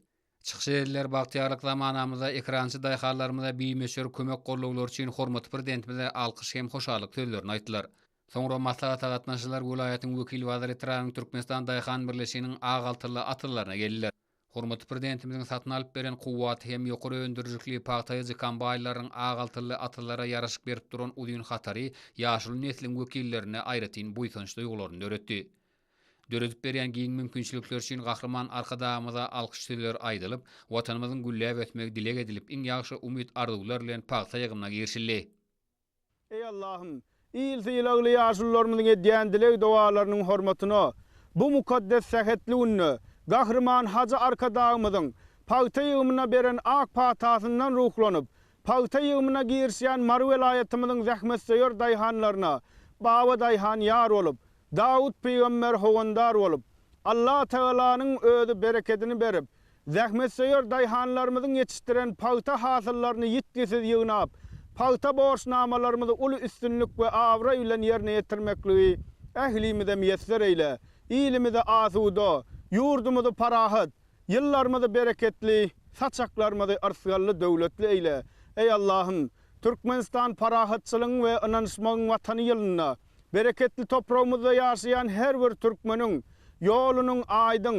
Çykyş edenler bagtyýarlyk zamanamyzda ekrançy daýhanlarymyza bimöçber kömek-gollawlary üçin hormatly Prezidentimize alkyş hem hoşallyk sözlerini aýtdylar. Soňra maslahata gatnaşyjylar welaýatyň Wekilbazar etrabynyň Türkmenistan daýhan birleşiginiň ak altynly atyzlaryna geldiler. Hormatly Prezidentimiziň satyn alyp beren kuwwatly hem ýokary öndürijilikli pagta ýygjy kombaýnlarynyň ak altynly atyzlara ýaraşyk berip duran uzyn hatary ýaşuly nesliň wekillerinde aýratyn buýsanç duýgularyny döretdi. Döredip berýän giň mümkinçilikleri üçin Gahryman Arkadagymyza alkyş sözleri aýdylyp, Watanymyzyň gülläp ösmegi dileg edilip, iň ýagşy umyt-arzuwlar bilen pagta ýygymyna girişildi. Eý Allahym! Il sylagly ýaşulularymyzyň edýän dileg-dogalarynyň hormatyna, bu mukaddes sähetli günde Gahryman Hajy Arkadagymyzyň pagta ýygymyna beren ak patasyndan ruhlanyp, pagta ýygymyna girişýän Mary welaýatymyzyň zähmetsöýer daýhanlaryna Baba daýhan ýar bolup, Dawut pygamber howandar bolup, Allatagalanyň özi berekedini berip, Zähmetsöýer daýhanlarymyzyň ýetişdiren pagta hasyllaryny ýitgisiz ýygnap, pagta borçnamalarymyzy uly üstünlik we abraý bilen ýerine ýetirmekligi ählimize miýesser eýle! Ilimizi asuda, ýurdumyzy parahat, ýyllarymyzy bereketli, saçaklarymyzy yrsgally-döwletli eýle! Eý, Allahym! Türkmenistan parahatçylygyň we ynanyşmagyň Watany ýylynda Bereketli topragymyzda ýaşaýan her bir türkmeniň ýolunyň aýdyň,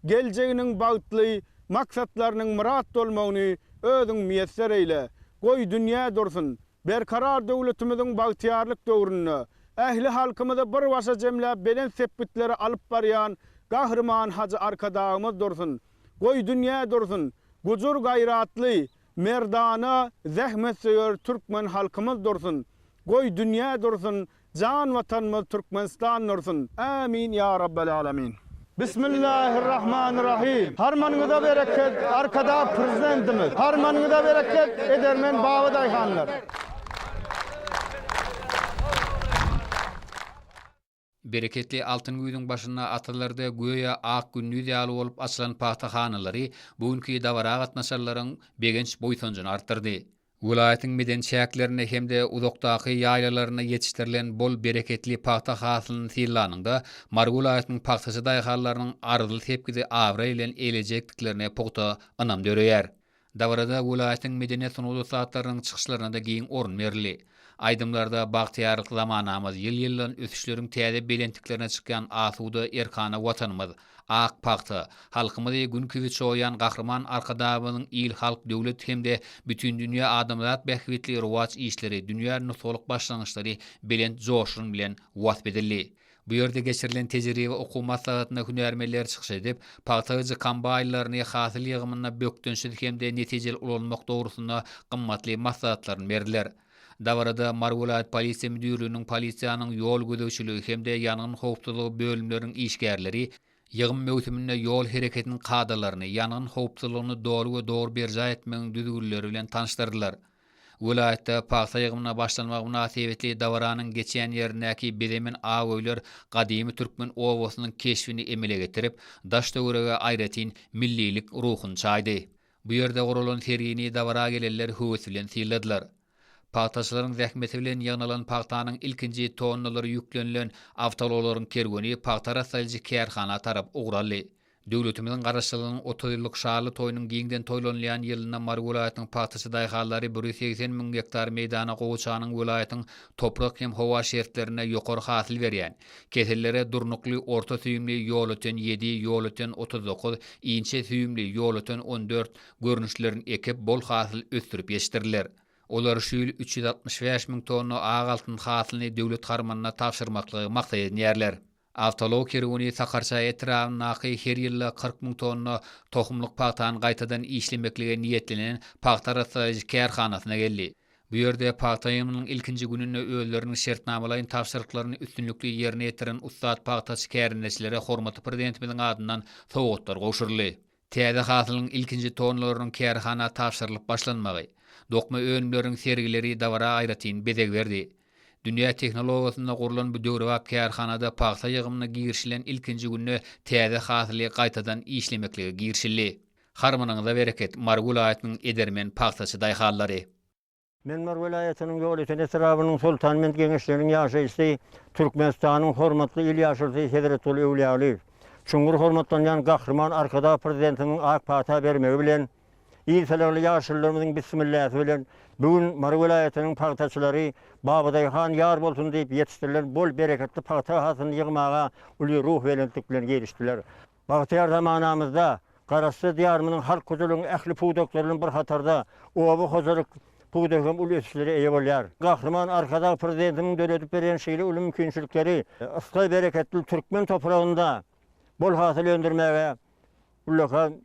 geljeginiň bagtly, maksatlarynyň myrat bolmagyny Özüň miýesser eýle. Goý, dünýä dursun! Berkarar döwletimiziň bagtyýarlyk döwründe ähli halkymyzy bir başa jemläp belent sepgitlere alyp barýan Gahryman Hajy Arkadagymyz dursun! Goý, dünýä dursun! Gujur-gaýratly, Merdana, zähmetsöýer türkmen halkymyz dursun! Goý dünýä dursun, jan Watanymyz Türkmenistan dursun! Ämin ýa Rabbel Alemin. Bismillahirrahmanirrahim. Harmanyňyza bereket Arkadag Prezidentimiz. Harmanyňyza bereket edermen baba daýhanlar. Bereketli altyn güýzüň başynda atalarda göýä ak gündiz ýaly bolup açylan pagta hanalary bu günki dabara gatnaşanlaryň begenç-buýsanjyny artdyrdy. Welaýatyň medeni çäklerinde hem-de uzakdaky ýaýlalarynda ýetişdirilen bol bereketli pagta hasylyny synlanyňda, Mary welaýatynyň pagtaçy daýhanlarynyň arzyly sepgidi abraý bilen eýlejekdiklerine pugta ynam döreýär. Dabarada welaýatyň medeniýet-sungat ussatlarynyň çykyşlaryna-da giň orun berildi. Aýdymlarda bagtyýarlyk zamanamyz, ýyl-ýyldan ösüşleriň täze belentliklerine çykýan asuda, erkana Watanymyz, ak pagta, halkymyzy Gün kibi çoýan Gahryman Arkadagymyzyň il-halk, döwlet hem-de bütindünýä adamzat bähbitli rowaç işleri, dünýä nusgalyk başlangyçlary belent joşgun bilen wasp edildi. Bu ýerde geçirilen tejribe okuw maslahatynda hünärmenler çykyş edip, pagta gyjy kombaýnlaryny hasyl ýygymynda bökdençsiz hem-de netijeli ulanmak dogrusynda gymmatly maslahatlaryny berdiler. Dabarada Mary welaýat polisiýa müdirliginiň polisiýanyň ýol gözegçiligi hem-de ýangyn howpsuzlygy bölümleriniň işgärleri ýygym möwsüminde ýol hereketiniň kadalaryny, ýangyn howpsuzlygyny doly we dogry berjaý etmegiň düzgünleri bilen tanyşdyrdylar. Welaýatda pagta ýygymyna başlanmagy mynasybetli dabaranyň geçýän ýerindäki bezemen ak öýler gadymy türkmen obasynyň keşbini emele getirip, daş-töwerege aýratyn millilik ruhuny çaýdy. Bu ýerde guralan sergini dabara gelenler höwes bilen synladylar. Pagtaçylaryň zähmeti bilen ýygnalan pagtanyň ilkinji tonnalary ýüklenilen awtoulaglaryň kerweni pagta arassaýjy kärhana tarap ugur aldy. Döwletimiziň Garaşsyzlygynyň 30 ýyllyk şanly toýunyň giňden toýlanylýan ýylynda Mary welaýatynyň pagtaçy daýhanlary 180 müň gektar meýdana gowaçanyň welaýatyň toprak hem howa şertlerinde ýokary hasyl berýän, kesellere durnukly orta süýümli Ýolöten ýedi, Ýolöten 39, inçe süýümli Ýolöten 14 görnüşlerini ekip, bol hasyl ösdürip ýetişdirdiler. Olar şu ýyl 365 müň tonna ak altyn hasylyny döwlet harmanyna tabşyrmaklygy maksat edinýärler. Awtoulag kerweni Sakarçaý etrabyndaky her ýylda 40 müň tonna tohumlyk pagtany gaýtadan işlemeklige niýetlenen pagta arassalaýjy kärhanasyna geldi. Bu ýerde pagta ýygymynyň ilkinji gününde özleriniň şertnamalaýyn tabşyryklaryny üstünlikli ýerine ýetiren ussat pagtaçy kärendeçilere hormatly Prezidentimiziň adyndan sowgatlar gowşuryldy. Täze hasylyň ilkinji tonlarynyň kärhana tabşyrylyp başlanmagy, dokma önümleriniň sergileri dabara aýratyn bezeg berdi. Dünýä tehnologiýasynda gurlan bu döwrebap kärhanada pagta ýygymyna girişilen ilkinji günde täze hasyly gaýtadan işlemeklige girişildi. Harmanyňyza bereket, Mary welaýatynyň edermen pagtaçy daýhanlary! Men Mary welaýatynyň Ýolöten etrabynyň Soltanbent geňeşliginiň ýaşaýjysy, Türkmenistanyň Hormatly il ýaşulusy Hezretguly Öwlüýalyýew. Çuňňur hormatlanýan Gahryman Arkadag Prezidentimiziň ak pata bermegi bilen, il sylagly ýaşulularymyzyň bissimilläsi bilen, bu gün Mary welaýatynyň pagtaçylary Babadaýhan ýar bolsun diýip ýetişdirilen bol bereketli pagta hasylyny ýygmaga uly ruhubelentlik bilen girişdiler. Bagtyýar zamanamyzda Garaşsyz Diýarymyzyň halk hojalygynyň ähli pudaklary bilen bir hatarda oba hojalyk pudagy hem uly ösüşlere eýe bolýar. Gahryman Arkadag Prezidentimiziň döredip berýän şeýle uly mümkinçilikleri ysgay-bereketli türkmen topragynda bol hasyl öndürmäge ullakan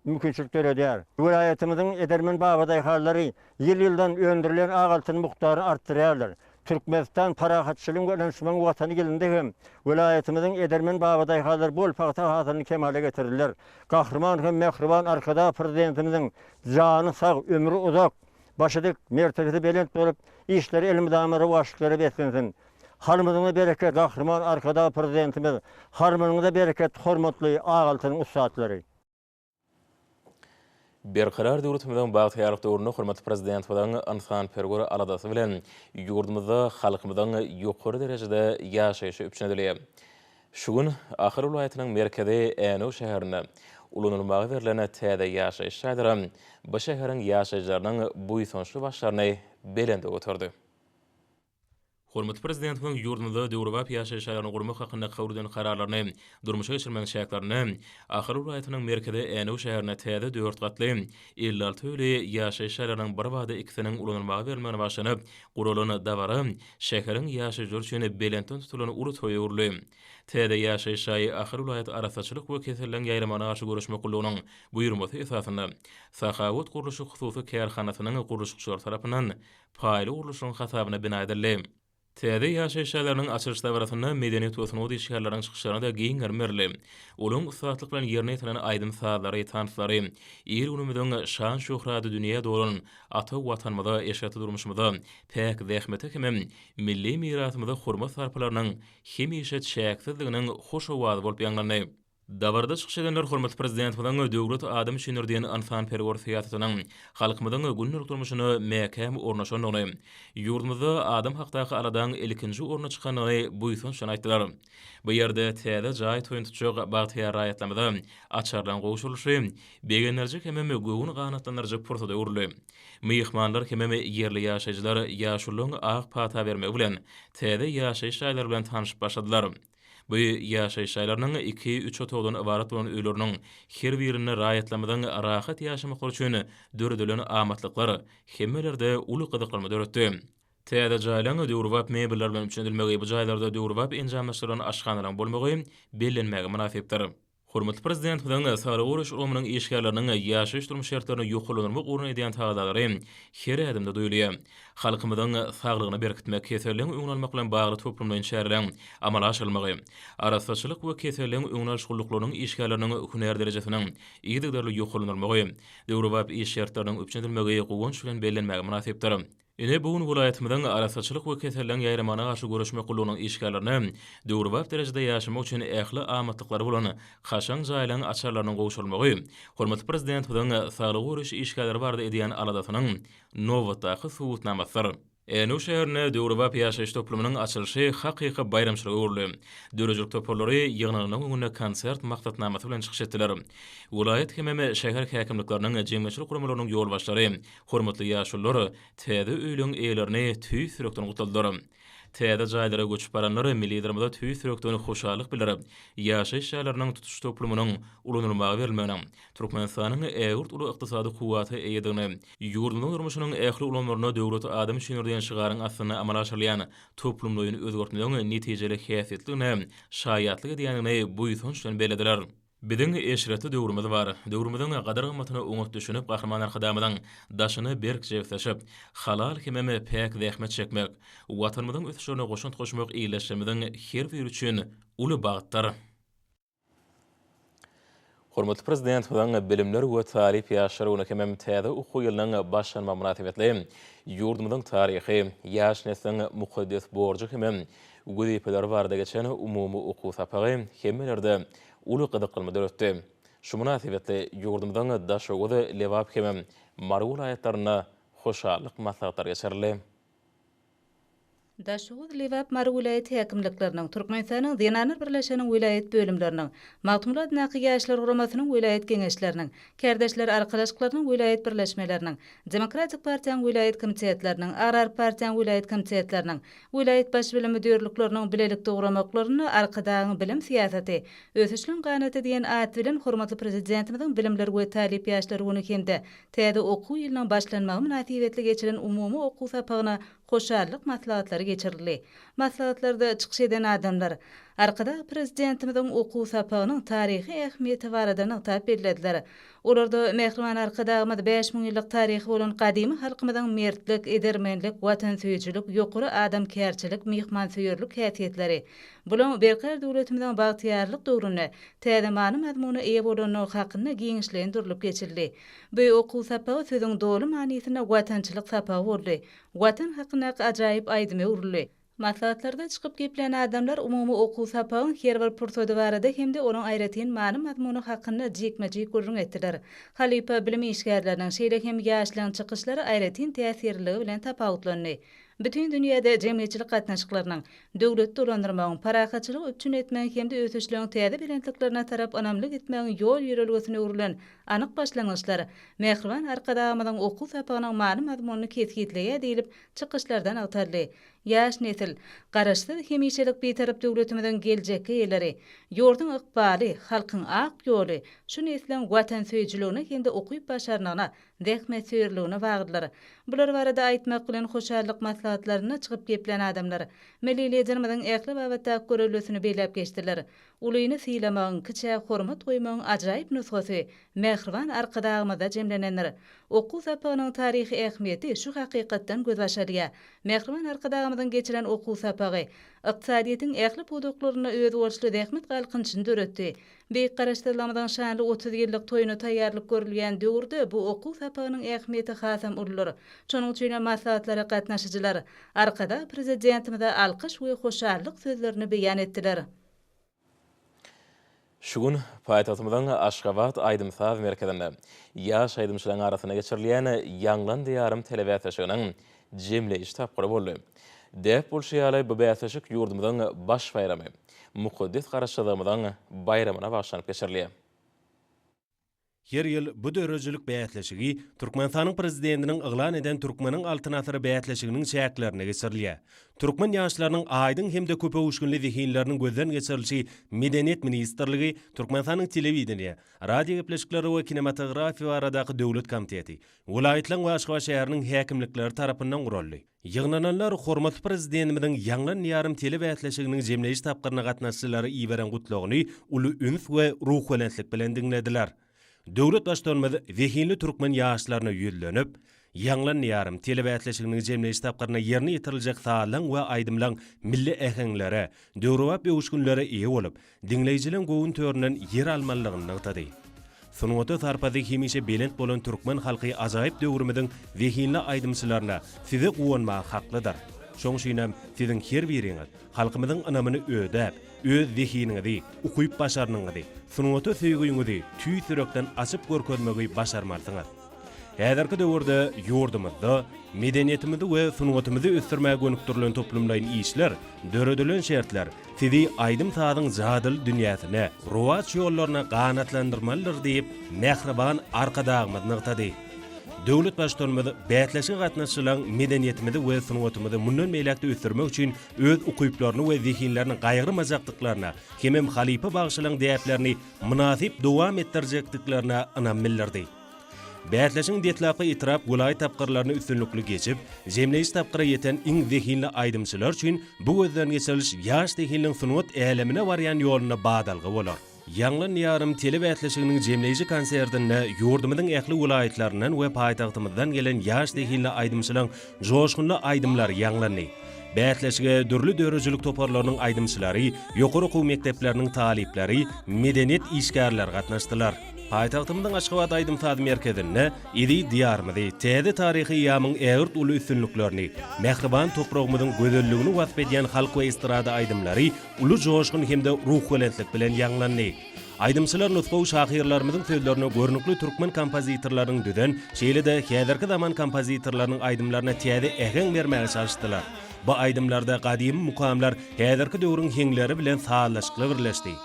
mümkinçilik döredýär. Welaýatymyzyň edermen babadaýhanlary ýyl-ýyldan öndürilýän ak altyn mukdaryny artdyrýarlar. Türkmenistan parahatçylygyň we ynanyşmagyň Watany ýylynda hem welaýatymyzyň edermen babadaýhanlary bol pagta hasylyny kemala getirdiler. Gahryman hem mähriban Arkadag Prezidentimiziň jany sag, ömri uzak, başy dik, mertebesi belent bolup, işleri elmydama rowaçlyklara beslensin! Harmanyňyza bereket Gahryman Arkadag Prezidentimiz Harmanyňyza bereket hormatly ak altynyň ussatlary. Berkarar döwletimiziň bagtyýarlyk döwründe hormatly Prezidentimiziň ynsanperwer aladasy bilen ýurdumyzda halkymyzyň ýokary derejede ýaşaýşy üpjün edilýär. Şu gün Ahal welaýatynyň merkezi Änew şäherinde ulanylmaga berlen täze ýaşaýyş jaýlary bu şäheriň ýaşaýjylarynyň buýsançly başlaryny belende göterdi. Hormatly Prezidentimiziň ýurdumyzda döwrebap ýaşaýyş jaýlaryny gurmak hakynda kabul eden Kararlaryny durmuşa geçirmegiň çäklerinde Ahal welaýatynyň merkezi Änew şäherinde täze dört gatly, 56 öýli ýaşaýyş jaýlarynyň birbada ikisiniň ulanylmaga berilmegine bagyşlanyp guralan dabara şäheriň ýaşaýjylary üçin belentden tutulan uly toýa öwrüldi. Täze ýaşaýyş jaýy Ahal welaýat arassaçylyk we keselleriň ýaýramagyna garşy göreşmek gullugynyň buýurmasy esasynda Sahawat gurluşyk hususy kärhanasynyň gurluşykçylary tarapyndan paýly gurluşygyň hasabyna bina edildi. Täze ýaşaýyş jaýlarynyň açylyş dabarasynda medeniýet we sungat işgärleriniň çykyşlaryna-da giň gerim berildi. Olaryň ussatlyk bilen ýerine ýetiren aýdym-sazlary, tanslary il-günümiziň şan-şöhraty dünýä dolan ata Watanymyza, eşretli durmuşymyza, päk zähmete hemem milli mirasymyza hormat-sarpalarynyň hemişe çäksizliginiň hoş owazy bolup ýaňlandy. Dabarada çykyş edenler hormatly Prezidentimiziň Döwlet adam üçindir diýen ynsanperwer syýasatynyň halkymyzyň gündelik durmuşyna mäkäm ornaşandygyny, ýurdumyzda adam hakdaky aladaň ilkinji orna çykandygyny buýsanç bilen aýtdylar. Bu ýerde täze jaý toýuny tutjak bagtyýar raýatlarymyza açarlaryň gowşurylyşy begendiriji hemem göwün ganatlandyryjy pursada öwrüldi. Myhmanlar hemem ýerli ýaşaýjylar ýaşulularyň ak pata bermegi bilen täze ýaşaýyş jaýlary bilen tanşyp başladylar. Bu ýaşaýyş jaýlarynyň iki-üç otagdan ybarat bolan öýleriniň her birinde raýatlarymyzyň rahat ýaşamaklary üçin döredilen amatlyklar hemmelerde uly gyzyklanma döretdi. Täze jaýlaryň döwrebap mebeller bilen üpjün edilmegi, bu jaýlarda döwrebap enjamlaşdyrylan aşhanalaryň bolmagy bellenmäge mynasypdyr. Hormatly Prezidentimiziň saglygy goraýyş ulgamynyň işgärleriniň ýaşaýyş-durmuş şertlerini ýokarlandyrmak ugrunda edýän tagallalary her ädimde duýulýar. Halkymyzyň saglygyny berkitmek, keselleň öňüni almak bilen bagly toplumlaýyn çäreleriň amala aşyrylmagy, arassaçylyk we keselleň öňüni alyş gulluklarynyň işgärleriniň hünär derejesiniň yzygiderli ýokarlandyrylmagy, döwrebap iş şertleriniň üpjün edilmegi guwanç bilen bellenmäge mynasypdyr. Ine, bu gün welaýatymyzyň Arassaçylyk we keselleriň ýaýramagyna garşy göreşmek gullugynyň işgärlerine döwrebap derejede ýaşamak üçin ähli amatlyklary bolan kaşaň jaýlaryň açarlarynyň gowşurylmagy hormatly Prezidentimiziň saglygy goraýyş işgärleri barada edýän aladasynyň nobatdaky subutnamasydyr. Änew şäherinde döwrebap ýaşaýyş toplumynyň açylyşy hakyky baýramçylyga öwrüldi. Döredijilik toparlary ýygnananlaryň öňünde konsert maksatnamasy bilen çykyş etdiler. Welaýat hemem şäher häkimlikleriniň, jemgyýetçilik guramalarynyň ýolbaşçylary, Hormatly ýaşulular täze öýleň eýelerini tüýs ýürekden gutladylar. Täze jaýlara göçüp baranlar Milli Liderimize tüýs ýürekden hoşallyk bildirip, ýaşaýyş jaýlarynyň tutuş toplumynyň ulanylmaga berilmeginiň Türkmenistanyň ägirt uly ykdysady kuwwata eýedigini, ýurdumyzyň durmuşynyň ähli ulgamlarynda Döwlet adam üçindir diýen şygaryň astynda amala aşyrylýan toplumlaýyn özgertmeleriň netijeli häsiýetlidigine şaýatlyk edýändigini buýsanç bilen bellediler. Biziň eşretli döwrümiz bar. Döwrümiziň gadyr-gymmatyna oňat düşünip, Gahryman Arkadagymyzyň daşyna berk jebisleşip, halal hemem päk zähmet çekmek, Watanymyzyň ösüşlerine goşant goşmak ildeşlerimiziň her biri üçin uly bagtdyr. Hormatly Prezidentimiziň Bilimler we talyp ýaşlar güni hemem täze okuw ýylynyň başlanmagy mynasybetli ýurdumyzyň taryhy, ýaş nesliň mukaddes borjy hemem wezipeleri barada geçen umumy okuw sapagy hemmelerde uly gyzyklanma döretdi. Şu mynasybetli ýurdumyzyň Daşoguz, Lebap hemem Mary welaýatlarynda hoşallyk maslahatlary geçirildi. Daşoguz, Lebap, Mary welaýat häkimlikleriniň, Türkmenistanyň Zenanlar birleşiginiň welaýat bölümleriniň, Magtymguly adyndaky Ýaşlar guramasynyň welaýat geňeşleriniň, Kärdeşler arkalaşyklarynyň welaýat birleşmeleriniň, Demokratik partiýanyň welaýat komitetleriniň, Agrar partiýanyň welaýat komitetleriniň, Welaýat baş bilim müdirlikleriniň bilelikde guramaklarynda Arkadagyň bilim syýasaty, ösüşliň ganaty diýen at bilen hormatly Prezidentimiziň Bilimler we talyp ýaşlar güni hem-de täze okuw ýylynyň başlanmagy mynasybetli geçiren umumy okuw sapagyna hoşallyk maslahatlary geçirildi. Maslahatlarda çykyş eden adamlar Arkadag Prezidentimiziň okuw sapagynyň taryhy ähmiýeti barada nygtap bellediler. Olarda mähriban Arkadagymyz 5000 ýyllyk taryhy bolan gadymy halkymyzyň mertlik, edermenlik, watansöýüjilik, ýokary adamkärçilik, myhmansöýerlik häsiýetleri, bulaň Berkarar döwletimiziň bagtyýarlyk döwründe täze many-mazmuna eýe bolandygy hakynda giňişleýin durlup geçildi. Bu okuw sapagy sözüň doly manysynda watançylyk sapagy boldy. Watan hakyndaky ajaýyp aýdyma öwrüldi. Maslahatlarda çykyp geplän adamlar umumy okuw sapagyň her bir pursady barada hem-de onuň aýratyn many-mazmuny hakynda jikme-jik gürrüň etdiler. Halypa bilim işgärleriniň, şeýle hem ýaşlaryň çykyşlary aýratyn täsirliligi bilen tapawutlandy. Bütin dünýäde jemgyýetçilik gatnaşyklarynyň, döwleti dolandyrmagyň, parahatçylygy üpjün etmegiň hem-de ösüşleriň täze belentliklerine tarap ynamly gitmegiň ýol-ýörelgesine öwrülen anyk başlangyçlar mähriban Arkadagymyzyň okuw sapagynyň many-mazmunyny kesgitleýär diýlip, çykyşlarda nygtaldy. Ýaş nesil, Garaşsyz, hemişelik Bitarap döwletimiziň geljekki eýeleri. Ýurduň ykbaly, halkyň ak ýoly şu nesliň watansöýüjiligine hem-de ukyp-başarnygyna, zähmetsöýerligine baglydyr. Bular barada aýtmak bilen, hoşallyk maslahatlarynda çykyp geplän adamlar Milli Liderimiziň ähli babatdaky göreldesini belläp geçdiler. Ulyny sylamagyň, kiçä hormat goýmagyň ajaýyp nusgasy mähriban Arkadagymyzda jemlenendir. Okuw sapagynyň taryhy ähmiýeti şu hakykatdan gözbaş alýar. Mähriban Arkadagymyzyň geçiren okuw sapagy ykdysadyýetiň ähli pudaklarynda özboluşly zähmet galkynyşyny döretdi. Beýik Garaşsyzlygymyzyň şanly 30 ýyllyk toýuna taýýarlyk görülýän döwürde bu okuw sapagynyň ähmiýeti hasam uludyr. Şonuň üçin hem maslahatlara gatnaşyjylar Arkadag Prezidentimize alkyş we hoşallyk sözlerini beýan etdiler. Şu gün paýtagtymyzyň Aşgabat aýdym-saz merkezinde ýaş aýdymçylaryň arasynda geçirilýän Ýaňlan Diýarym telebäsleşiginiň jemleýji tapgyry boldy. Däp bolşy ýaly, bu bäsleşik ýurdumyzyň baş baýramy, mukaddes Garaşsyzlygymyzyň baýramyna bagyşlanyp geçirilýär. Her ýyl bu döredijilik bäsleşigi Türkmenistanyň Prezidentiniň yglan eden Türkmeniň Altyn asyry bäsleşiginiň çäklerinde geçirilýär. Türkmen ýaşlarynyň aýdyň hem-de köpöwüşginli zehinleriniň gözden geçirilişi Medeniýet ministrligi, Türkmenistanyň Telewideniýe, radiogepleşikleri we kinematografiýa baradaky döwlet komiteti, welaýatlaryň we Aşgabat şäheriniň häkimlikleri tarapyndan guraldy. Ýygnananlar hormatly Prezidentimiziň Ýaňlan Diýarym telebäsleşiginiň jemleýji tapgyryna gatnaşyjylara iberen gutlagyny uly üns we ruhubelentlik bilen diňlediler. Döwlet Baştutanymyz zehinli türkmen ýaşlaryna ýüzlenip, Ýaňlan Diýarym telebäsleşiginiň jemleýji tapgyrynda ýerine ýetiriljek sazlaň we aýdymlaň milli äheňlere, döwrebap öwüşginlere eýe bolup, diňleýjileň göwün töründen ýer almalydygyny nygtady. Sungata sarpasy hemişe belent bolan türkmen halky ajaýyp döwrümiziň zehinli aýdymçylaryna, size guwanmaga haklydyr. Şoň üçinem siziň her biriňiz halkymyzyň ynamyny ödäp, öz zehiniňizi, ukyp-başarnygyňyzy, sungata söýgüňizi tüýs ýürekden açyp görkezmegi başarmalysyňyz. Häzirki döwürde ýurdumyzda medeniýetimizi we sungatymyzy ösdürmäge gönükdirilen toplumlaýyn işler, döredilen şertler sizi aýdym-sazyň jadyly dünýäsine, rowaç ýollaryna ganatlandyrmalydyr diýip, mähriban Arkadagymyz nygtady. Döwlet Baştutanymyz bäsleşige gatnaşyjylaryň medeniýetimizi we sungatymyzy mundan beýläk-de ösdürmek üçin öz ukyplaryny we zehinlerini gaýgyrmajakdyklaryna hemem halypa bagşylaryň däplerini mynasyp dowam etdirjekdiklerine ynam bildirdi. Bäsleşigiň deslapky etrap, welaýat tapgyrlaryny üstünlikli geçip, jemleýji tapgyra ýeten iň zehinli aýdymçylar üçin bu gözden geçiriliş ýaş zehinliň sungat älemine barýan ýolunda badalga bolar. Ýaňlan Diýarym telebäsleşiginiň jemleýji konsertinde ýurdumyzyň ähli welaýatlaryndan we paýtagtymyzdan gelen ýaş zehinli aýdymçylaryň joşgunly aýdymlary ýaňlandy. Bäsleşige dürli döredijilik toparlarynyň aýdymçylary, ýokary okuw mekdepleriniň talyplary, medeniýet işgärleri gatnaşdylar. Paýtagtymyzyň Aşgabat aýdym-saz merkezinde eziz Diýarymyzy, täze taryhy eýýamyň ägirt uly üstünliklerini, mähriban topragymyzyň gözelligini wasp edýän halk we estrada aýdymlary uly joşgun hem-de ruhubelentlik bilen ýaňlandy. Aýdymçylar nusgawy şahyrlarymyzyň sözlerine görnükli türkmen kompozitorlarynyň düzen, şeýle-de häzirki zaman kompozitorlarynyň aýdymlaryna täze äheň bermäge çalyşdylar. Bu aýdymlarda gadymy mukamlar häzirki döwrüň heňleri bilen sazlaşykly birleşdi.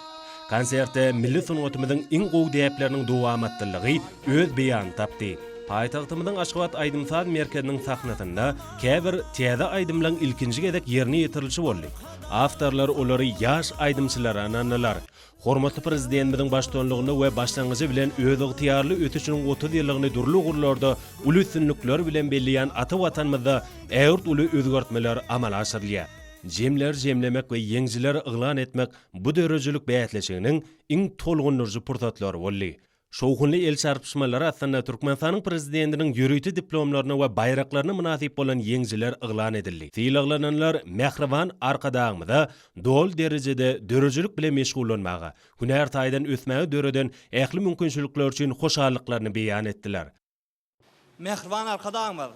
Konsertde milli sungatymyzyň iň gowy däpleriniň dowamatlylygy öz beýanyny tapdy. Paýtagtymyzyň Aşgabat aýdym-saz merkeziniň sahnasynda käbir täze aýdymlaryň ilkinji gezek ýerine ýetirilişi boldy. Awtorlar olary ýaş aýdymçylara ynandylar. Hormatly Prezidentimiziň baştutanlygynda we başlangyjy bilen özygtyýarly ösüşiniň 30 ýyllygyny dürli ugurlarda uly üstünlikler bilen belleýän ata Watanymyzda ägirt uly özgertmeler amala aşyrylýar. Jemleri jemlemek we ýeňijileri yglan etmek bu döredijilik bäsleşiginiň iň tolgundyryjy pursatlary boldy. Şowhunly el çarpyşmalar astynda Türkmenistanyň Prezidentiniň ýörite diplomlaryna we baýraklaryna mynasyp bolan ýeňijiler yglan edildi. Sylaglananlar mähriban Arkadagymyza doly derejede döredijilik bilen meşgullanmaga, hünär taýdan ösmäge döreden ähli mümkinçilikleri üçin hoşallyklaryny beýan etdiler. Mähriban Arkadagymyz,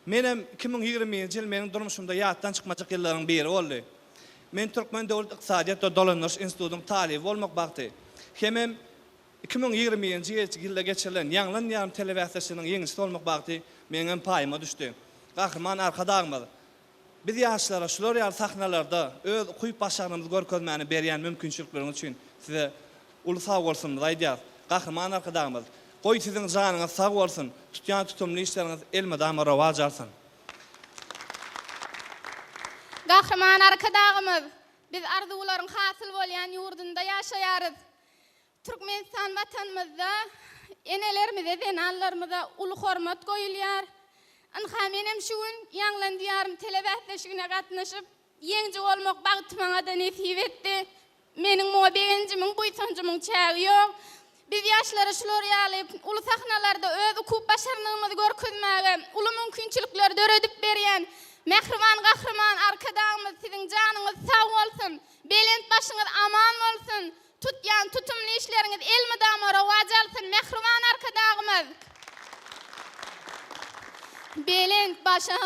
menem 2021-nji ýyl meniň durmuşymda ýatdan çykmajak ýyllaryň biri boldy. Men Türkmen döwlet ykdysadyýet we dolandyryş institutynyň talyby bolmak bagty hemem 2021-nji ýylda geçirilen Ýaňlan Diýarym telebäsleşiginiň ýeňijisi bolmak bagty meniňem paýyma düşdi. Gahryman Arkadagymyz, Biz ýaşlara şular ýaly sahnalarda öz ukyp-başarnygymyzy görkezmäne berýän mümkinçilikleriňiz üçin size uly sagbolsunymyzy aýdýarys. Gahryman Arkadagymyz, goý siziň janyňyz sag bolsun, tutýan tutumly işleriňiz elmydama rowaç alsyn! Gahryman Arkadagymyz, biz arzuwlaryň hasyl bolýan ýurdunda ýaşaýarys. Türkmenistan Watanymyzda enelerimize, zenanlarymyza uly hormat goýulýar. Ynha, menem şu gün Ýaňlan Diýarym telebäsleşigine gatnaşyp, ýeňiji bolmak bagty maňa-da nesip etdi. Meniň muňa begenjimiň, buýsanjymyň çägi ýok. Biz ýaşlara şular ýaly uly sahnalarda öz ukyp-başarnygymyzy görkezmäge uly mümkinçilikleri döredip berýän mähriban Gahryman Arkadagymyz siziň janyňyz sag bolsun, belent başyňyz aman bolsun, tutýan tutumly işleriňiz elmydama rowaç alsyn, mähriban Arkadagymyz! Belent başa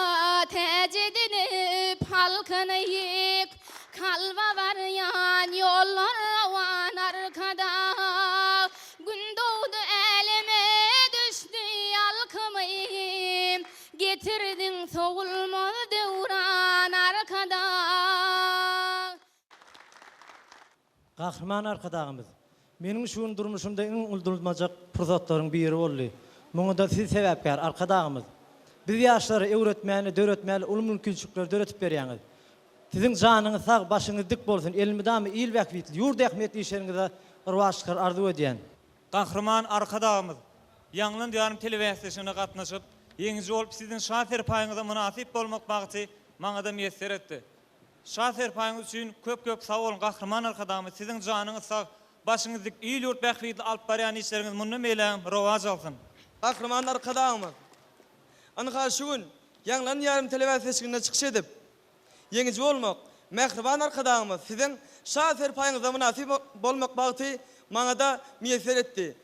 täç edinip halkyny ýyk, Kalba barýan ýollar rowan Arkadag. Gün dogdy äleme düşdi ýalkymy, Getirdiň sowulmaz döwran Arkadag. Gahryman Arkadagymyz, Meniň şu gün durmuşymda iň unudylmajak pursatlaryň biri boldy. Muňa-da siz sebäpkär, Arkadagymyz. Biz ýaşlara öwretmäne, döretmäne uly mümkinçilikleri döretip berýäňiz. Siziň janyňyz sag, başyňyz dik bolsun, elmydama il bähbitli, ýurt ähmiýetli işleriňize rowaçlyklar arzuw edýän. Gahryman Arkadagymyz, Ýaňlan Diýarym telebäsleşigine gatnaşyp, ýeňiji bolup siziň şa serpaýyňyza mynasyp bolmak bagty maňa-da miýesser etdi. Şa serpaýyňyz üçin köp köp sag boluň Gahryman Arkadagymyz siziň janyňyz sag başyňyz dik il ýurt bähbitli alyp barýan işleriňiz mundan beýlägem rowaç alsyn. Gahryman Arkadagymyz, ynha şu gün Ýaňlan Diýarym telebäsleşiginde çykyş edip, ýeňiji bolmak, mähriban Arkadagymyz siziň Şa serpaýyňyza mynasyp bolmak bagty maňada miýesser etdi.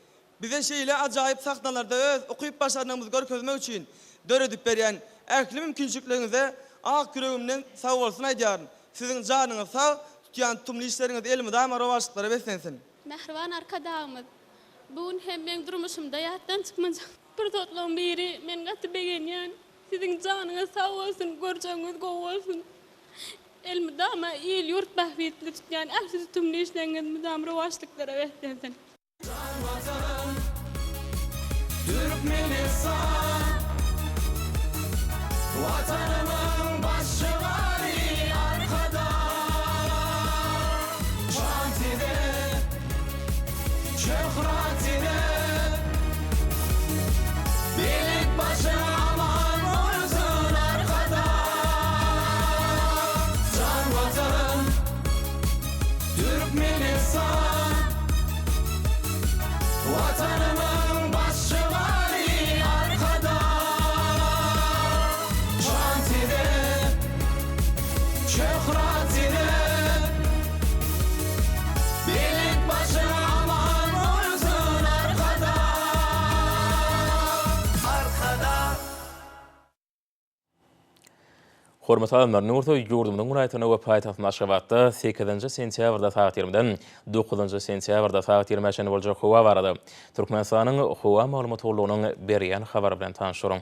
Bize şeýle ajaýyp sahnalarda öz ukyp-başarnygymyzy görkezmek üçin döredip berýän ähli mümkinçilikleriňize ak ýüregimden sagbolsun aýdýaryn. Siziň janyňyz sag, tutýan tutumly işleriňiz elmydama rowaçlyklara beslensin! Mähriban Arkadagymyz, bu gün hem meň durmuşymda ýatdan çykmajak pursatlaryň biri, men gaty begenýän. Siziň janyňyz sag bolsun, görjegiňiz gowy bolsun. Elmydama il-ýurt bähbitli tutýan ähli tutumly işleriňiz mydam rowaçlyklara beslensin! Jan Watan Türkmenistan Watanymyň baş şygary Arkadag Şan size Şöhrat size Belent başyň aman bolsun Arkadag Jan Watan Türkmenistan Watanymyň baş şygary Arkadag Şan size, şöhrat size Belent başyň aman bolsun Arkadag Arkadag. Hormatly alymlar, indi bolsa ýurdumyzyň welaýatynda we paýtagtymyz Aşgabatda sekizinji sentýabrda sagat ýigrimiden dokuzynjy sentýabrda sagat ýigrimä çenli boljak howa barada Türkmenistanyň Howa maglumat gullugynyň berýän habary bilen tanyşdyryň.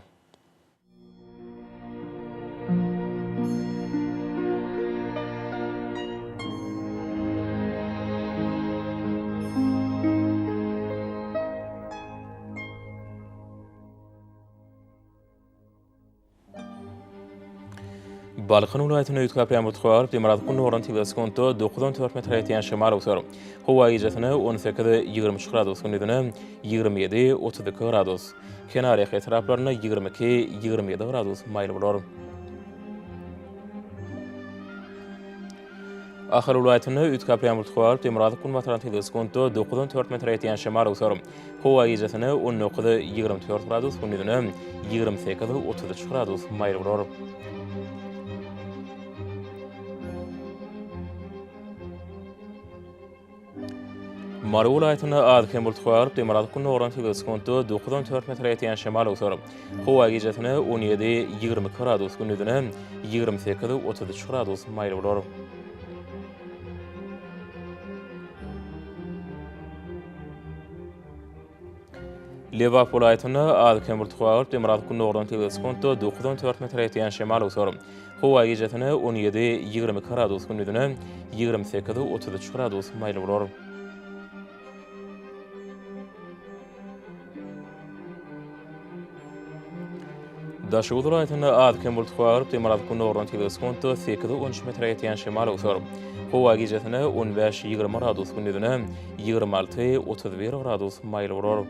Balkan welaýatynda üýtgäp ýagmyr turar, demirgazyk gündogardan tizligi sekuntda dokuzdan dört metre ýetýän şemal öwser. Howa gijesine 18, 23 gradus, gündizine 27, 32 gradus. Kenarýaka etraplarynda 22, 27 gradus maýyl bolar. Ahal welaýatynda üýtgäp ýagmyr turar, demirgazyk günbatardan tizligi sekuntda dokuzdan dört metre ýetýän şemal öwser. Howa gijesine 19, 24 gradus, gündizine 28, 33 gradus maýyl bolar. Mary welaýatynda az-kem bulut garyp, demirgazyk gündogardan tizligi sekuntda dokuzdan dört metre ýetýän şemal öwser. Howa gijesine 17, 22 gradus, gündizine 28, 33 gradus maýyl bolar. Lebap welaýatynda az-kem bulut garyp, demirgazyk gündogardan tizligi sekuntda dokuzdan dört metre ýetýän şemal öwser. Howa gijesine 17, 22 gradus, gündizine 28, 33 gradus maýyl bolar. Daşoguz welaýatynda az-kem bulut garyp, demirgazyk gündogardan tizligi sekuntda sekiz, on üç metre ýetýän şemal öwser. Howa gijesine 15, 20 gradus, gündizine 26, 31 gradus maýyl bolar.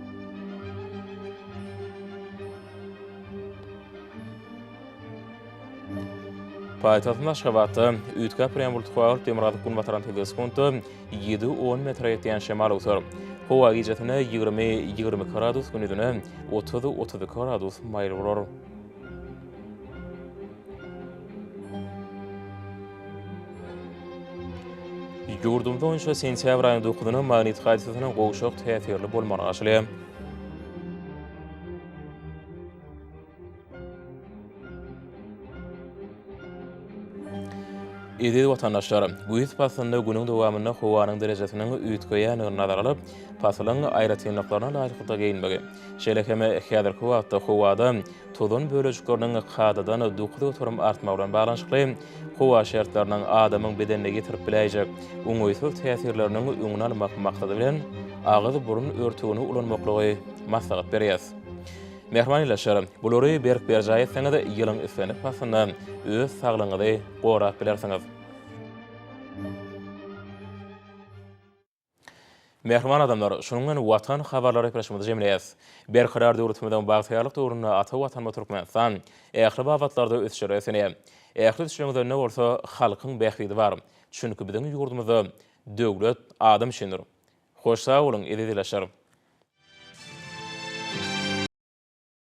Paýtagtymyz Aşgabatda üýtgäp durýan bulutly howa bolup, demirgazyk-günbatardan tizligi sekuntda ýedi-on metre ýetýän şemal öwser. Howa gijesine 20, 22 gradus, gündizine 30, 32 gradus maýyl bolar. Ýurdumyz boýunça sentýabr aýynyň dokuzyna magnit hadysasynyň gowşak täsirli bolmagyna garaşylýar. Eziz watandaşlar, güýz paslynda günüň dowamynda howanyň derejesiniň üýtgeýändigini nazara alyp, pasylyň aýratynlyklaryna laýyklykda geýinmegi, şeýle hem häzirki wagtda howada tozan bölejikleriniň kadadan 9% artmagy bilen baglanyşykly howa şertleriniň adamyň bedenine ýetirip biläýjek oňaýsyz täsirleriniň öňüni almak maksady bilen, agyz-burun örtügini ulanmaklygy maslahat berýäris. Mähriban ildeşler, bulary berk berjaý etseňiz, ýylyň islendik paslynda öz saglygyňyzy gorap bilersiňiz. Mähriban adamlar, şunuň bilen Watan habarlary gepleşigimizi jemleýäris. Berkarar döwletimiziň bagtyýarlyk döwründe ata Watanymyz Türkmenistan ähli babatlarda ösüşlere ösenýär. Ähli ösüşleriň özeninde bolsa halkyň bähbidi bar. Çünki biziň ýurdumyzda döwlet adam üçindir. Hoş sag boluň, eziz ildeşler!